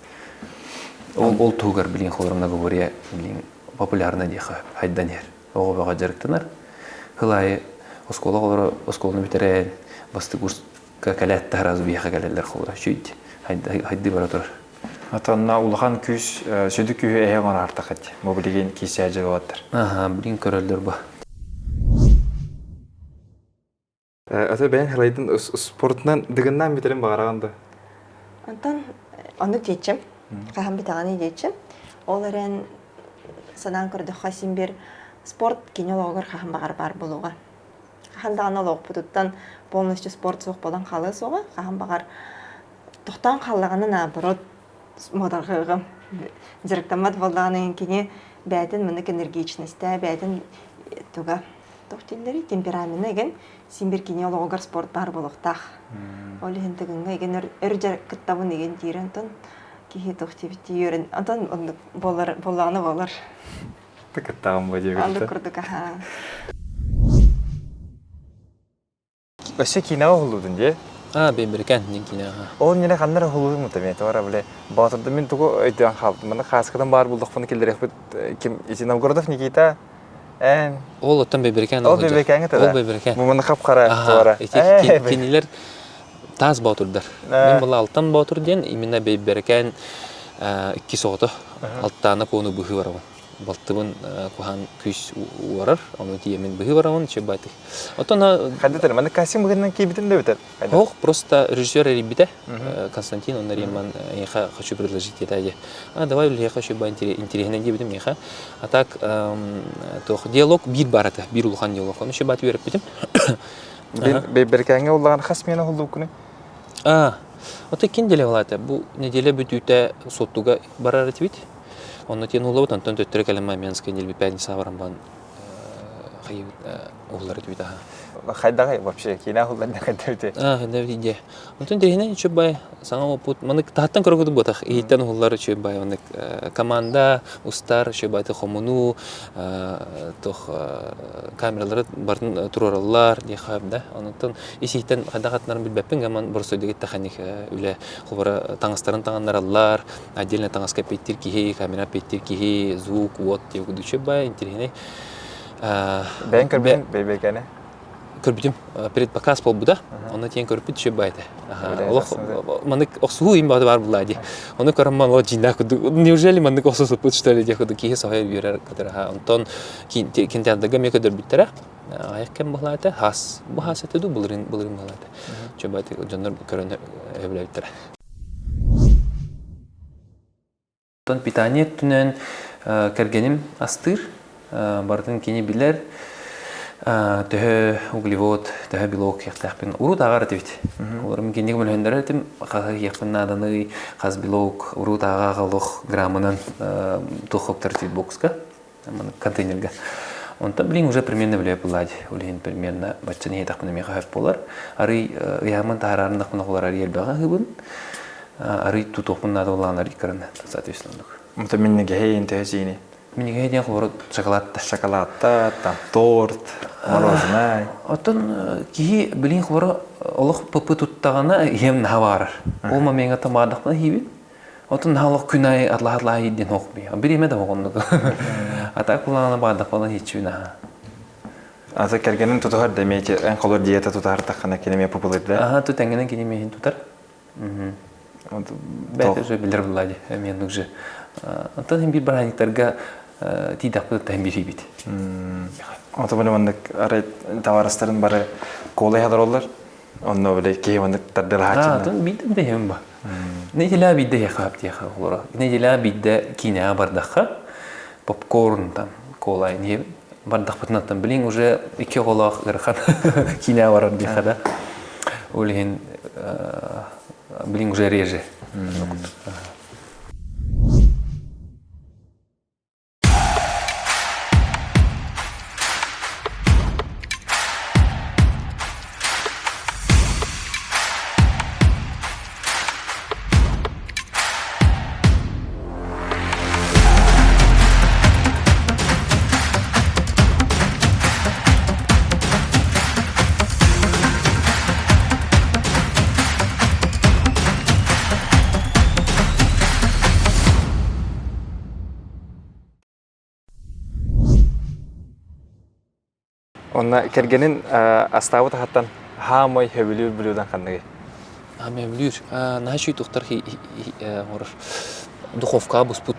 Ол ол туһугар билин холор многоборье билин популярна диэхэ хайдан иһэр. Оҕо бөҕө дьарыктанар. Сыл аайы оскуола оҕолоро оскуоланы бүтэрэн, бастакы курска кэлээт да сразу биһиэхэ кэлэллэр холура. Үчүгэй хайдыы бара турар. Отонно улахан күүс, сүдү күүһү эһэ оҥорортахыт. Бу билигин киисээ дьылыбаттар. Аха, билигин көрөллөр бу. Ата бэйэн халайдын спортунан дыгыннаан бүтерин баҕараҕын да? Онтон оннук диэччим. Хаһан бүтэҕиний диэччим. Ол эрэн санаан көрдөххө син биир спорт кини олоҕугар хаһан баҕар баар буолуоҕа. Хаһан даҕаны олохпутуттан полностью спорт суох буолан хаалыа суоҕа. Хаһан баҕар тохтоон хааллаҕына наоборот муодарҕыаҕым. Дьарыктаммат буоллаҕына кини бэйэтин маннык энергичностэ, бэйэтин туга туох дииллэрий темперамена игин син бир кини олоҕугар спорт баар буолуохтаах. Ол иһин тыгыҥҥа игин өр, өр дьарыктабын игин диир онтон киһи туох диэбиттии үөрэн онтон оннук буолар буоллаҕына буолар. Кыттаҕым бу диэбит. Оннук курдук аха. Өссө киинэҕэ уһуллубутун дии. Аа, Бэйбэрикээн диэн киинэҕэ. Ол ньире ханна эрэ уһуллубутум мутам туора бile Боотурда мин тугу өйдөөн хаалбытым. Манна хааскытын баар булдахпына киллэриэхпит ким ити Новгородов Никита эн Ол оттон Бэйбэрикээн Ол Бэйбэрикээҥҥэ Ол Бэйбэрикээн. Бу манна хап-хара туора. Ити кинилэр таас боотурдар. Мин была Алтан Боотур диэн именно Бэйбэрикээн иккис оҕото Алтаана Куону быһыы барабын. Балтыбын куһаан күүс уорар, ону тиийэммин быһыы барабын, чебатых. Оттон Хайда манна кастинг быһыытынан киирбитин да бүтэр. Ох, просто режиссер эрийбитэ. Константин, он Риман, я хочу предложить это. А, давай, я хочу интересно диэбитим миэхэ. А так, туох диалог биир бар этэ, биир улахан диалог. Ону бат үөрэппитим. Бэйбэрикээҥҥэ улахан хас смена уһуллубуккуну? А, вот икки неделя была Бу неделя бүтүүтэ Суоттуга барар этибит. Онно тиэн уһуллубут, онтон төттөрү кэлэн Мамянскай неделя пятница баран бан хайыбыт уһуллар этибит аха. Хайдаҕай вообще киинэ уһуллар да хайдабыт Аа, хайдабыт идея. Онтон интэриэһинэй үчүгэй бай саҥа опыт маннык таһаттан көрө буотах иһиттэн уһуллар үчүгэй бай маннык команда устар үчүгэй байды хомунуу туох камералары барын туруораллар диэхэ да онтон ис иһиттэн хайдах атынарын билбэппин гаман боростуойдук эттэххиник үлэ холобура таҥастарын таҥыннараллар отдельно таҥаска эппиэттиир киһи камера эппиэттиир киһи звук уот диэки үчүгэй бай интэриэһинэй Бэйэҥ көрбүтүҥ бэйбэкэни? Көрбүтүм. Предпоказ буолбута. Онно тиэн көрбүт үчүгэй баайта. Олох маннык охсуһуу им баар булла дии. Ону көрөн ман дьиҥнээх курдук неужели маннык охсусуппут что ли диэх курдук киһи соһуйа үөрэр кытары. Онтон кинотеатрга эмиэ көрдөрбүттэрэ. Айах кэм быһалаата. Хас бу хас этэ дуу былырыын былырыын быһалаата. Үчүгэй дьоннор көрөн өбүлэбиттэрэ. Оттон питание өттүнэн кэргэним астыыр, барытын кини билэр, төһө углевод, төһө белок иэхтээхпин урут ааҕар этибит. Олору мин кинигэ мөлөһүннэрэр этим, хаһы иэхпин нааданый, хас белок, урут ааҕа олох граммынан туох хоптор этибит бокска, контейнерга. Онтон билин уже примерно билэ буллади. Ол иһин примерно бачча иһиэтэхпинэ миэхэ хөп буолар. Арый ыйаамын таһаарарындахпына холор арый элбэҕи аһыыбын. Арый тутуохпун наада буоллаҕына арый кыраны соответственно оннук. Мото миннигэһи интэһэ сиини. Миннигэһи диэн холобура шоколадта. Шоколадта, там торт, мороженое. Оттон киһи билин холобура олох пп туттаҕына иһэм наһаа баарар. Ол момеҥҥа тамаардахпына иһиибин. Отон наһаа олох күн аайы атлаһа-атлаһа иирдин хоох би. Бириэмэ да хоҕоннук. А так кулаана баардахпына хиччүүн аха. Ата кэргэнин тутуһар да эмиэ эн холор диета тутуһар таххана кини эмиэ пупулырда. Аха ту тэҥҥинэн кини миэхин тутар. Бэйэтэ уже билэр булла ди. Эмиэ оннук же. Онтон хин биир бырааһынньыктарга тиийдэхпит тахын бириибит. Ото били маннык арай табаарыстарын бары куолай олороллор. Онно били киһи маннык тардылаһааччы. Атын биирдэ дэһэм ба. Неделя биирдэ иһиэхэ диэхэ олоро. Неделя биирдэ киинэҕэ бардахха попкорн там кола не бардахпытынаттан билин уже икки оҕолоох ыарахан киинэҕэ барар диэхэ да. Ол иһин билин уже реже. Онно кэргэнин астаабыт аһаттан хаамай сөбүлүүр блюдан ханныгый? Хаамай сөбүлүүр. Наһаа үчүгэй тухтар оҥорор. Духовкаҕа буспут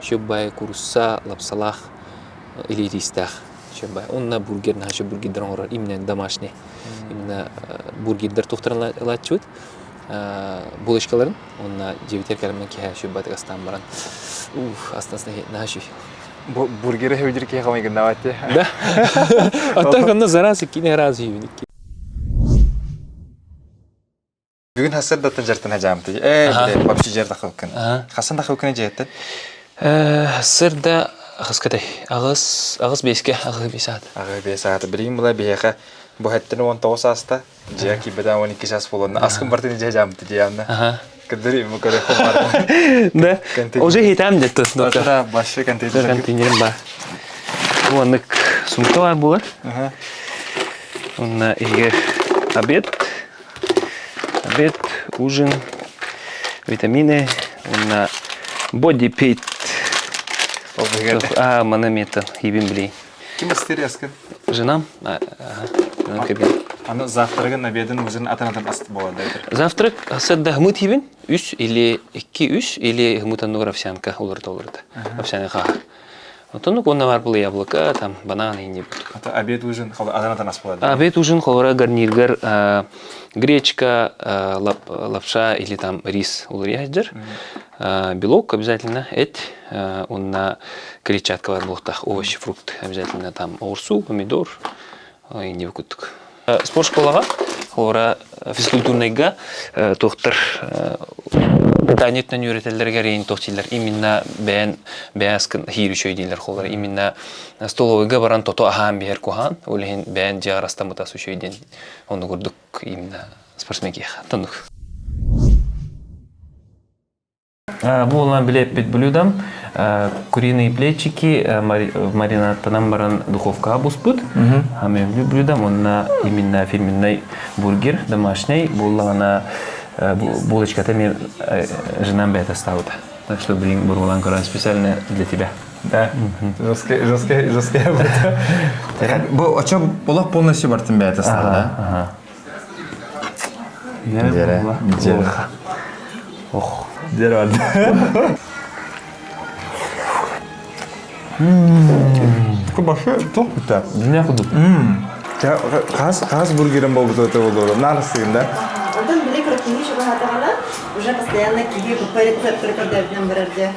шөббай курусса лапсалаах илиириистээх шөббай. Онно бургер наһаа үчүгэй бургердэр оҥорор. Именно домашний. Именно бургердэр тухтарын ылааччыбыт. Булочкаларын Уонна дьиэбитигэр кэлэммин киһи сүрбатык астаан баран ух астас наһаа үчүгэй. Бургеры хэвдир киһи хамайгыннаабат дии. Да. Оттон онно зараас иккини араас үһүбүн икки. Бүгүн хассардаттан жартын хажаамты. Э, вообще жер тахылкын. Хасан тахылкын жеттен? Сырда хыскатай. Аҕыс аҕыс беске аҕыс бес саат. Аҕыс бес саат. Билигин була биһиэхэ бу хэттен 19 ааста. Дьиэ киирбэтэ 12 час буоланна аскын бартын дьиэ жаамты диэанна. Кыдыр иму көрө хомар. Да. Уже хитам детту. Да, башы контейнер. Контейнер бар. Уоннык сумка бар буолар. Онна иһигэр обед, обед, ужин, витамины, уонна боди пит. А, маны мета, хибин билей. Ким астыр аскын? Женам. Аны завтрагын, обедын, ужин атын-атын аст болады. Завтрак сәдда хмыт хибин, үс или икки үс или хмыт аннугар овсянка олорда олорда. Овсяныха. Отон онно бар было яблоко, там бананы и не Это обед, ужин, атын-атын ас болады. Обед, ужин, холора, гарниргар, гречка, лапша или там рис улар Белок обязательно, эт, онна клетчатка бар буолуохтаах, овощи, фрукты обязательно там оҕурсуу, помидор, инди куттук. Спорт школаҕа, холобура физкультурнайга туохтар питание өттүнэн үөрэтэллэригэр эйин туох дииллэр именно бэйэн бэйэскин хиир үчүгэй дииллэр холобура именно столовойга баран тото аһаан биһэр куһаан ол иһин бэйэн дьиэҕэр астаммыта үчүгэй диэн оннук курдук именно спортсмен киһиэхэ оннук. Бу улаан билиэппит блюдом куриные плечики маринадтанан баран духовкаҕа буспут. Хамыйы блюдом онно именно фирменный бургер домашний буоллаҕына булочката мен женам бэйэтэ астаабыта. Так что блин бургулаан көрөн специально для тебя. Да. Жесткая, жесткая, жесткая Бу очо олох полностью бартын бэйэтэ да? Ага. Дьэрэ. Дьэрэ. Ох. Дьэрэ Башы туох бүтэ? Не кудук. Хас хас бургерин болбут өтө болуору. Нарысыгын да. Онтон били кыракиһи чугаһаатаҕына уже постоянно киһи ПП рецепторы көрдөөбүтүнэн барар дьэ.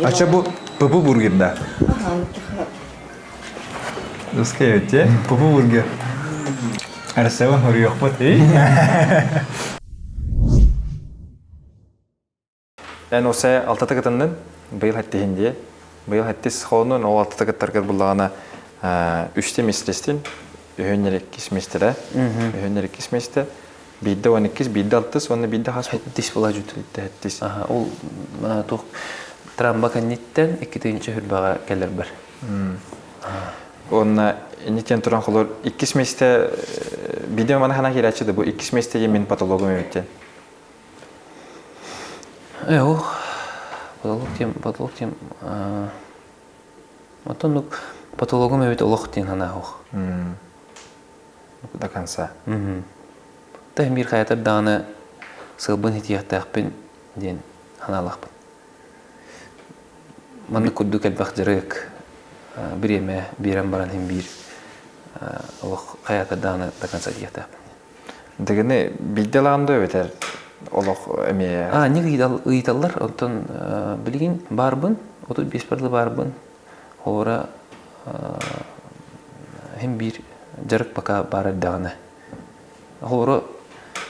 Ача бу ПП бургер да. Ускайөте ПП бургер. Арсева хоруйохпут. Эн осе алтата кытыннын быйыл хэттиһин дие. Быйыл хэттис хоонун ол алтата кыттаргар буллаҕына үстэ миэстэлэстин, үһүн иккис миэстэлэ, үһүн иккис миэстэ, биирдэ он иккис, биирдэ алтыс уонна биирдэ хас Хэттис була жут. Биирдэ хэттис. Аха, ол туох трамба кэнниттэн икки тыһыынча хүрбэҕэ кэлэрбэр. Уонна иннитен туран холор иккис миэстэ биирдэ маны хана киирээччи да бу иккис миэстэ мин потологум эбиттен. Ох, потолок тем, Оттон потологум эбит олох диэн санаа суох. До конца. Та биир хайатар даҕаны сылбын итиэхтээхпин диэн санаалаахпын. Маннык курдук элбэх дьарык бириэмэ биэрэн баран иһин биир олох хайатар даҕаны до конца итиэхтээхпин. Дэгини биирдэ ылаҕын дуо эбэтэр олох эмиэ А, не ыйыталлар, оттон билигин баарбын, 35 барлы баарбын. Холобура, иһин биир дьарык пока баар эрдэҕинэ. Холобура,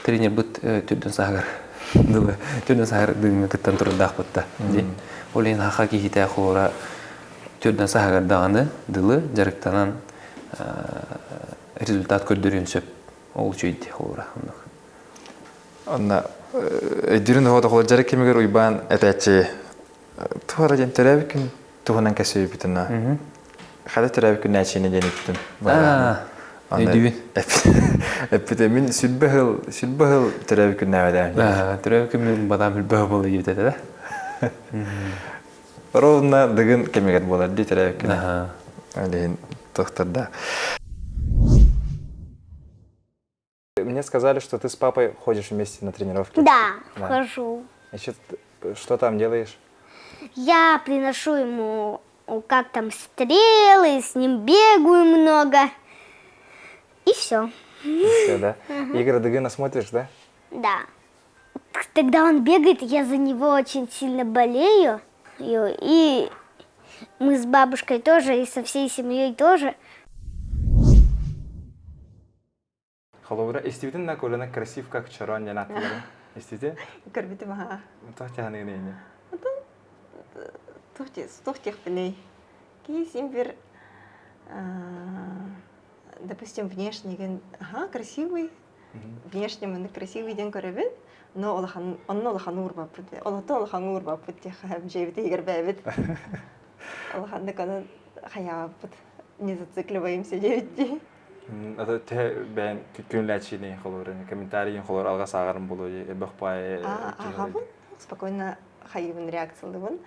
тренербит түрдүн саһыгар дылы, түрдүн саһыгар дыгыҥҥа кыттан турардаахпыт да. Ол иһин хаха киһитэ холобура түрдүн саһыгар даҕаны дылы дьарыктанан результат көрдөрүөн сөп. Ол үчүгэй холобура оннук. Онно өйдүүрүн оһо тоҕо дьарык кэмигэр Уйбаан этээччи туһара диэн төрөөбүт күн туһунан кэсүйбүтүнэ хата төрөөбүт күннээччини диэн иттим. Өйдүүбүн. Эппите мин сүлбэ сыл сүлбэ сыл төрөөбүт күннээбэтэ. Төрөөбүт күммүн бадаам сүлбэ сыл буола диэбит этэ да. Ровно дыгын кэмигэр буолар дии төрөөбүт күнэ. Алиһин тохторда. Мне сказали, что ты с папой ходишь вместе на тренировки. Да, да. хожу. Значит, что там делаешь? Я приношу ему как там стрелы, с ним бегаю много. И все. И все, да? Угу. Игоря Дыгына смотришь, да? Да. Тогда он бегает, я за него очень сильно болею. И мы с бабушкой тоже, и со всей семьей тоже. Холобура, истибитин на колена красив как чорон диэн ааттыыларын истите? Көрбүтүм аха. Туох тяханыгын иһине? Туох тиэхпиний? Киһи син бир допустим, внешнигин, ага, красивый, внешне маннык красивый диэн көрөбүн, но улахан, онно улахан уурбаппыт, олото улахан уурбаппыт диэхэ дьиэбит иһигэр бэйэбит улаханнык ону хайаабаппыт, не зацикливаемся диэбит дии. Ата төһө бэйэн күнлээччини холобур комментарийын холор алҕас ааҕарым буолуо элбэх баайы Ааҕабын, спокойно хайыыбын реакциялыыбын.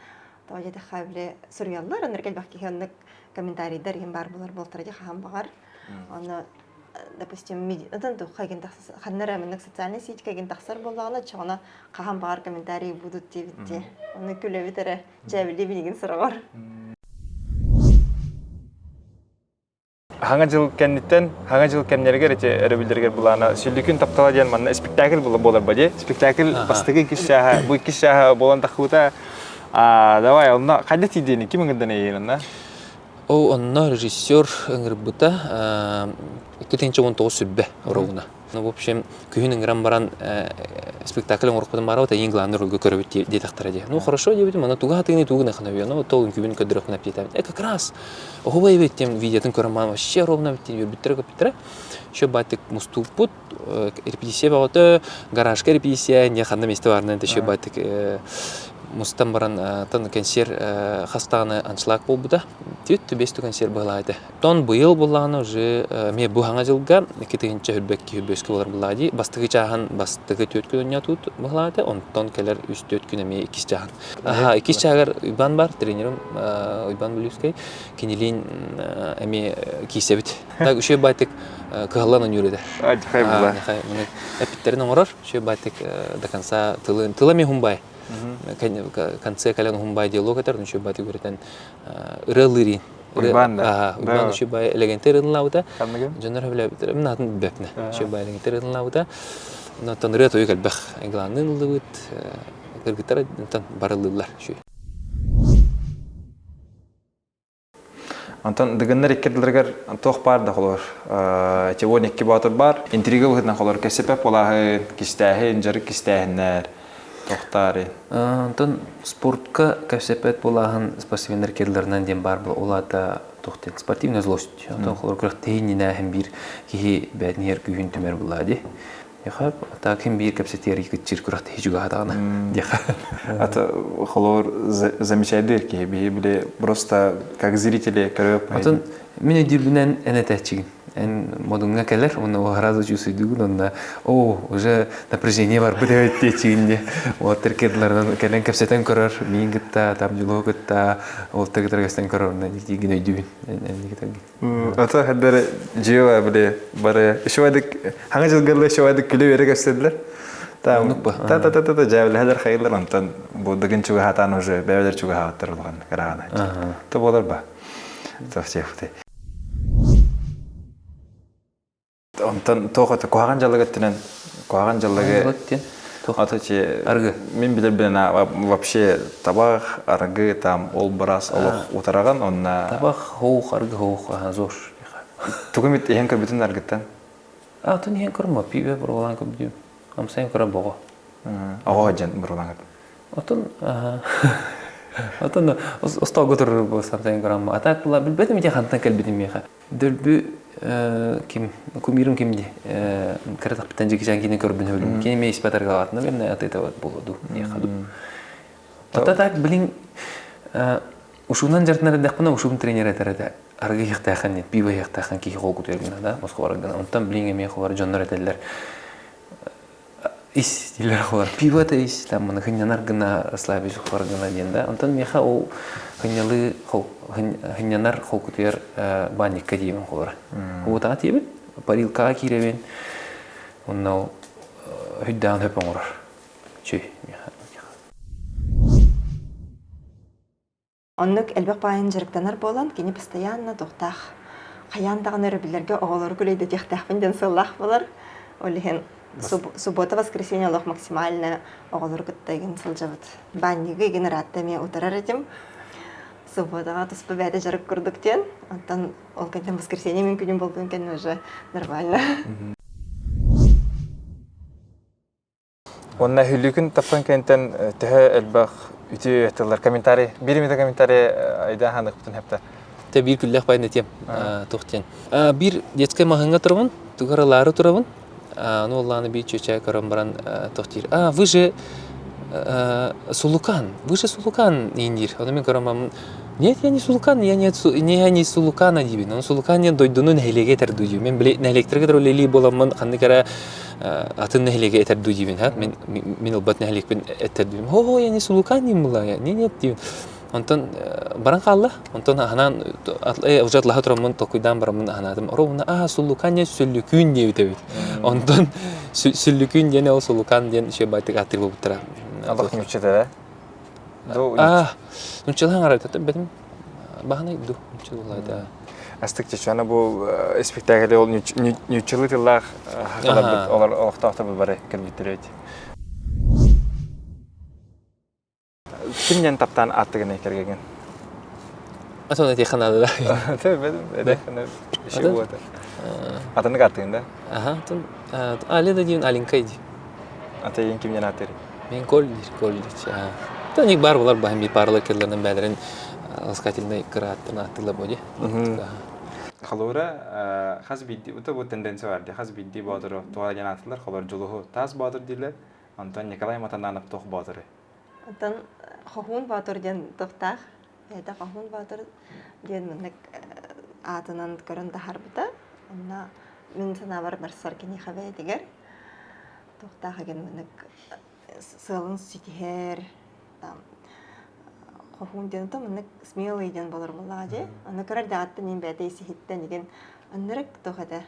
Тоҕо диэтэххэ били суруйаллар, оннук элбэх киһи оннук комментарийдар иһин баар буолар буолтара дии хаһан баҕар. Онно допустим, отон тухха игин ханна эрэ маннык социальный сетька игин тахсар буоллаҕына, оччоҕуна хаһан баҕар комментарий будут диэбит дии. Ону күлэбит эрэ, дьээбилии билигин сороҕор. Хаҥа дьыл кэнниттэн, хаҥа дьыл кэмнэригэр ити өрөбүллэригэр былаана Сүллүкүн таптала диэн манна спектакль буолар ба дии. Спектакль бастакы иккис чааһа, бу иккис чааһа буолан таххыбыта. Давай, онно хайда тиийдиэни ким ыҥырдан эйиин онно? Ол онно режиссер ыҥырбыта 2019 сүрбэ оруолуна. Ну, в общем, күһүн ыҥыран баран спектакль оҥорохпутун баарабыт, эйиин главный рольга көрөбүт диэтэхтэрэ дии. Ну, хорошо диэбитим, аны туга хатыыны тугу гына ну, то үҥкүүбүн көрдөрөхпүн эппиэтээбит. Э, как раз оһуобай эбит диэн видеотын көрөн маан вообще ровно эбит диэн үөрбүттэрэ көппүттэрэ. Еще бааттык мустууппут, репетиция бөҕөтө, гаражка репетиция, не ханна месте баарынан еще бааттык. Мустан баран тан кэнсиэр хас даҕаны аншлаг буолбута. Түөт бес кэнсиэр быһылаа этэ. Тон быйыл буллаҕына уже эмиэ бу хаҥа дьылга 2022 бөскө болар буллаҕа дии. Бастакы чааһын бастакы түөрт күн онньоотуут быһылаа этэ. Онтон кэлэр үс түөрт күн эмиэ иккис чааһын. Аха, иккис чааһыгар Уйбаан бар, тренерим Уйбаан Бүлүүскэй. Кинилиин эмиэ киисэбит. Так үчүгэй байтык кыһаллан ойуур этэ. Адьхай була. Эппиттерин оҥорор, үчүгэй байтык до конца тылын тыла эмиэ хумбай. Конце кэлэн хумбай диалог этэр, үчүгэй байтык үөрэтэн ырыалыырын. Уйбаан да. Уйбаан үчүгэй бай элегенте ырыалаабыта. Дьоннор сөбүлээбиттэр. Мин атын билбэппин. Үчүгэй бай элегенте ырыалаабыта. Онтон ырыа тойук элбэх. Главный ыллыбыт. Кыргыттар барылыыллар. Онтон Дыгыннар икки ардыларыгар туох баар да холор Тивон икки боотур баар. Интрига быһыытынан холор кэсипэ полааһын, кистээһин, дьарык кистээһиннэр тохтаары. Онтон спортка кэпсэппэт булааһын спортсменнар кирлерынан диэн баар ол аата туох диэн спортивная злость. Онтон холор күрэхтэһии биир киһи бээтин күүһүн түмэр булаа дии. Яха, так ким биир кэпсэтиэр кыччыр күрэхтэһии чугаһатаҕына диэхэ. Это холор замечайдыр киһи биһи били просто как зрители көрөп. Отон мин өйдүүрбүнэн эн этээччигин. Эн модуҥҥа кэлэр, уонна уһаразы чувствуйдугун, онно о, уже напряжение барбыт эбит диэччигин диэ. Уолаттар кирларынан кэлэн кэпсэтэн көрөр, миин кытта, там дьулуһу кытта, уолаттар кытта кэпсэтэн көрөр, онно дьиктигин өйдүүбүн. Эн Ата хаддары жио били бары шуадык хаңа жылгарлы шуадык күлү бере көстөдүлөр. Та та та та та жабылхалар хайылар онтон бу дыгын чугаһатан уже бэбелер чугаһааттар улахан караана. То болар ба. Совсем. Онтон туох это куһаҕан дьаллык өттүнэн куһаҕан дьаллыгы ата чи аргы мин билэрбинэн вообще табах аргы там ол бырас олох утараҕан онна табах хоух аргы хоух аха зор тугу мит иһэн көрбүтүн аргыттан а тун иһэн көрмө пиво бурулаан көрбүтүм амсайын көрө боҕо оҕо дьэн бурулаан Отон отон остолго турар бу самсайын көрөм а так була билбэтим ити хантан кэлбитим миэхэ Дөлбү ким кумирым ким ди кыра тахпыттан жигижан кини көрбүн өлүм кини ме испат аргалаатына берне атыта вот болоду не хаду Ата так блин ушунан жартынар дэхпина ушум тренер этер этэ аргы ихтаахан нет пиво ихтаахан кихи хол кутуергына да Москва онтон блин эме холар дьоннор этеллер ис дииллэр холар пиво да ис там маны хынньанар гына расслабить ухар гына диэн да онтон миэхэ ол хынньалы хынньанар холкутуйар банникка диибин холора уотаҕа тиэбин парилкаҕа киирэбин онно ол хүддэҕин хөп оҥорор чүй Оннук элбэх баайын дьарыктанар буолан, кини постоянно туохтаах хайаан даҕаны өрөбүллэргэ оҕолору күлэйдэтиэхтээхпин диэн сыаллаах буолар. Ол иһин суббота, воскресенье олох максимально оҕолору кытта игин сылдьабыт. Баанньыгы игин ыраатта эмиэ утарар этим. Субботаҕа туспа бэйэтэ дьарык курдук диэн. Оттон ол кэннэ воскресенье мин күнүм буолбутун кэннэ уже нормально. Уонна хүлүүкүн тапсан кэнтэн төһө элбэх үтүө тыллар комментарий биир эмитэ комментарий айда ханыхпытын хэпта. Те биир күллэх байын этиэм туох диэн. Биир детскай маһыҥҥа турабын, тугар ылаары турабын. Ну оллааны биир чүөчээ көрөн баран туох диир. А, вы же Сулукан, вы же Сулукан диир. Ону мин көрөн бараммын Нет, я не Сулукан, я не, я не Сулукана диибин. Ону Сулукан диэн дойдуну нэһилиэгэ этэр дуу диибин. Мен били нэһилиэктэргэ кытары үлэлии буоламмын ханнык эрэ атын нэһилиэгэ этэр дуу диибин. Мен, мин ылбат нэһилиэкпин этэр диибин. Хо-хо, я не Сулукан диим була. Не, нет диибин. Онтон баран хаалла. Онтон аһанаан уже атлаһа тураммын толкуйдаан бараммын аһанаатым. Ровно аа Сулукан диэн сүллүкүүн диэбит эбит. Онтон сүллүкүүн диэн ол Сулукан диэн үчүгэй байтык ааттыыр буолбуттара. Аллах ньучча Аа, нуччалаан арайтата бэтим баһанай ду нуччалаата. Астык чечена бу спектакль ол ньуччалыы тыллаах хахаларбыт олор олохтоохтор бары кэлбиттэр эбит. Кимнен таптаан аттыгын кэргеген? Атын эти ханада да. Тэ бэдим эдэ хана иши уота. Атынык аттыгын да? Аха, тун Алина диин Алинка иди. Ата ең кимнен аттыр? Мен кол дир, кол дир. Та бар булар баһын би парлар келлерин бәлерин ласкательный кырааттын аттыла боди. Халура хас бидди ута бу тенденция бар хас бидди боодуру туга диэн аатылар холор жулуһу таас боодур дииллэр онтон Николай Матананов туох боодуру. Оттон Хоһуун Боотур диэн туохтаах бэйэтэ Хоһуун Боотур диэн маннык аатынан көрөн таһаарбыта. Онно мин санаабар барсар киниэхэ бэйэтигэр туохтаах эгин маннык сыалын ситиһэр там хоһуун диэн то маннык смелый диэн болор буоллаҕа дии. Аны көрөр даҕаттан мин бэйэтэ исиһиттэн игин ыннырык туох этэ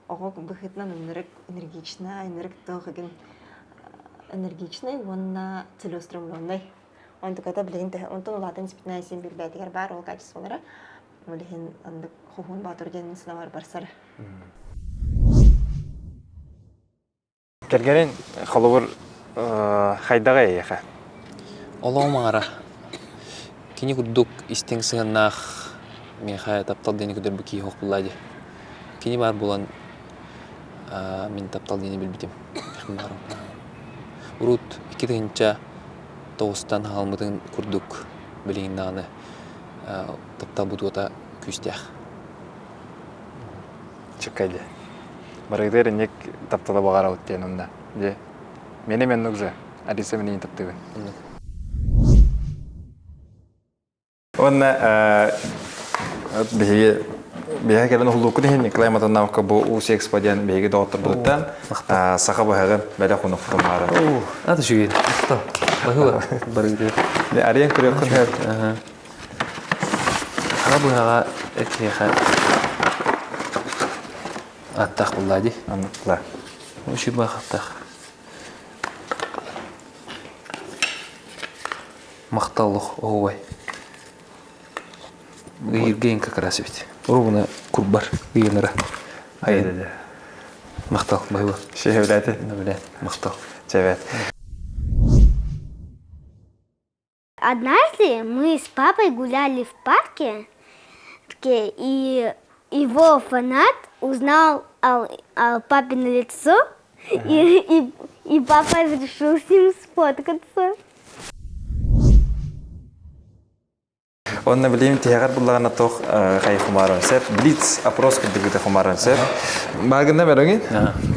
оҕо быһыытынан ынырык энергичнай, ынырык туох игин энергичнай уонна целеустремленный. Онтуката билигин төһө онтон улаатан испитинэ син билбээтигэр баар ол качестволара. Ол иһин оннук Хоһуун Боотур диэн сынабар барсар. Кэргэнин холобур хайдаҕа эйиэхэ? Олоҕум аҥара. Кини курдук истиҥ сыһыаннаах миэхэ таптал диэни көрдөрбүт киһи суох буолла дии. Кини баар буолан мин таптал диэни билбитим. Урут 2009-тан хаалмытын курдук билигин даҕаны тапталбыт уота күүстээх. Чыккай дии. Барыгытыгар инник таптала баҕарабыт диэн онно. Дьэ, мени мен нугза, Алиса мени таптыыбын. Уонна биһиги биһиги кэлэн уһулууккун иһин Николай Матаннаевка бу УС Экспо диэн биһиги доҕотторбутуттан саха быһаҕын бэлэх унуктум баара. Аты үчүгэй. Баһыба барыгытыгар. Арыйан көрүөххүн сөп. Хара быһаҕа этиэхэ аттаах булла дии. Анныктла. Үчүгэй баахаттаах. Махталлых оһуобай. Ыйыргыйын как раз эбит. Ровно курбар ыйынара. Айын. Махтал, баһыба. Шеһевлэти. Билэ, махтал. Чэбэт. Однажды мы с папой гуляли в парке, и его фанат узнал папино лицо, и папа решил с ним сфоткаться. Онно билим тиһэҕэр буллаҕына туох хайы хумааран сөп. Блиц опрос курдук хумааран сөп. Бааргында бэрөҥүн?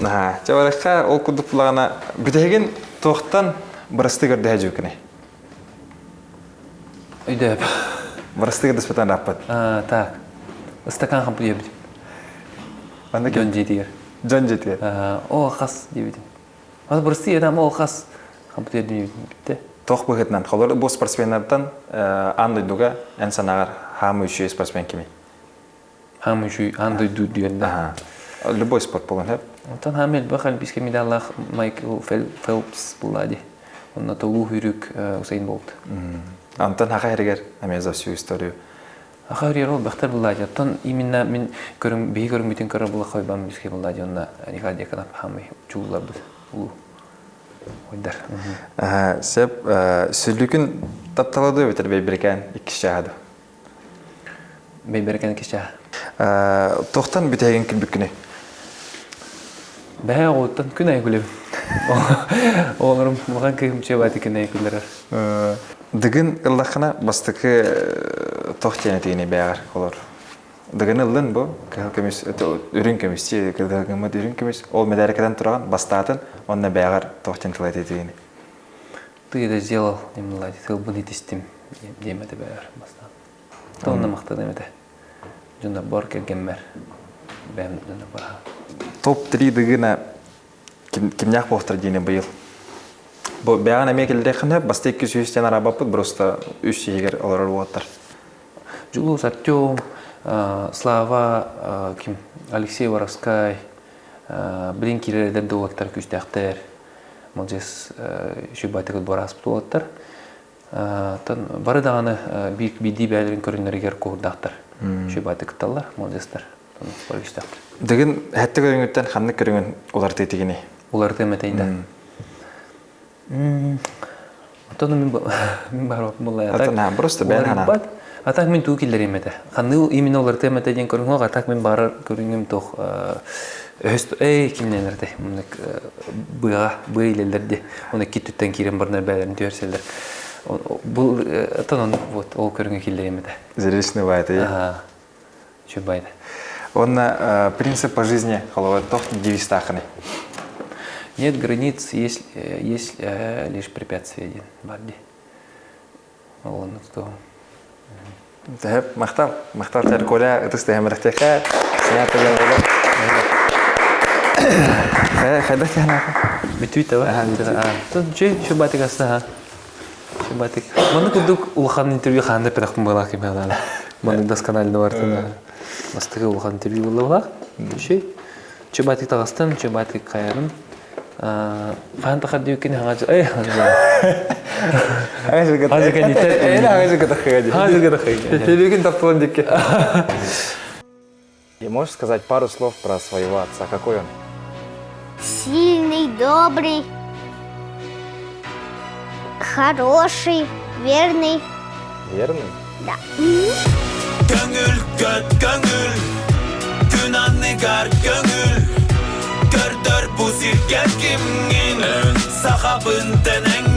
Аха. Чэ барахха ол курдук буллаҕына бүтэһигин туохтан бырасты көрдөһө дьүкүнэ? Өйдөөп. Бырасты көрдөспөтөн раппат. Так. Ыстакан хампы диэбит. Манна Дьон дьиэтигэр. Дьон дьиэтигэр. О, хас диэбитим. Аны бырасты едам ол хас хампы диэбитим бүттэ. Туох быһыытынан холор бу спортсменнартан аан дойдуга эн санааҕар хаамыы үчүгэй спортсмен кимий? Хаамыы үчүгэй аан дойду диэн да. Любой спорт буолан сөп. Онтон хаамыы элбэх олимпийскай медаллаах Майкл Фелпс булла дии. Онно толуу хүрүк Усейн Болт. Антон хаха эригер эмиэ за всю историю. Аха өрүөр ол бэхтэр булла дии. Оттон именно мин көрүҥ биһи көрүҥмүтүн көрөр була хойбан бискэ булла дии. Онно Николай Дьяконов хаамыы чуулларбыт улуу ойдар. Сөп сүлүкүн таптала дуо эбэтэр бэйбэрикээн иккис чааһа дуо? Бэйбэрикээн иккис чааһа. Туохтан бүтэһигин күлбүккүнүй? Бэһэ оҕуттан күн айы күлэбин. Оҕолорум улахан кыыһым чыабааты күн айы күллэрэр. Дыгын ыллаххына бастакы туох диэн этигиний бэйэҕэр олор? Дыгын ыллын бу кыһыл көмүс үрүҥ көмүс дии кыһыл гыммыт үрүҥ көмүс ол мэдээлэ кэтэн тураҕын бастаатын уонна бэйэҕэр туох диэн тыл этитигиний? Ты это сделал, немного тылбын итистим диэм этэ бэйэҕэр бастаан. Онно махтаным этэ. Дьоннорбор кэргэммэр бэйэм дьоннорбор Топ-3 дыгына кимнээх буолтар диэни быйыл. Бу бэйэҕин эмиэ кэллэххинэ баста 200 арабаппыт просто үс иһигэр олорор уоттар. Дьулус, Артем, Слава, ким, Алексей Воровскай, билин киирэр эдэр да уолаттар күүстээхтэр. Молодец, үчүгэй бырааспыт уолаттар. Оттон бары даҕаны биирдии бэйэлэрин көрүҥнэригэр куһурдаахтар. Үчүгэй кытталлар, молодецтар. Бары күүстээхтэр. Дыгын хэттэ көрүҥүттэн ханнык көрүҥүн уларытыы тигини? Уларытыам этэй да. Оттон мин мин барбаппын буолла. Атын просто бэйэн ханаан. А так мин туу киллэриэм этэ. Ханны именно уларытыам этэ диэн көрүҥ а так мин барар көрүҥүм туох өһөс эй кимнэнэр этэй муннук быаҕа быа илэллэр ди оны киттүттэн киирэн барнар бээлэрин түһэрсэллэр бу оттон он вот ол көрүҥү киллэриэм этэ. Зрелищный баайта. Үчүгэй баайда. Уонна принцип по жизни холобур туох девизтаахыный? Нет границ, есть, есть лишь препятствия диэн бар дии. Ол оннук туһум. Тэһэп, махтал. Махтал тэр Коля ытыс тэһэмэрэхтэхэ. Снято Хайда тэһэнэ? Бүтүй таба. Чүй, чүй батык астаха. Чүй батык. Манны курдук улахан интервью хаанда педахпын была ким ханана. Маннык досконально бартын. Бастыгы улахан интервью була Чүй. Чүй батык тагастым, чүй батык каярым. Хаан тахар диэккин хаҥа эй И можешь сказать пару слов про своего отца? Какой он? Сильный, добрый, хороший, верный. Верный? Да. Көҥүл көт көҥүл Күн анныгар көҥүл Көрдөр бу сиргэ кимҥин Сахабын тэнэҥ.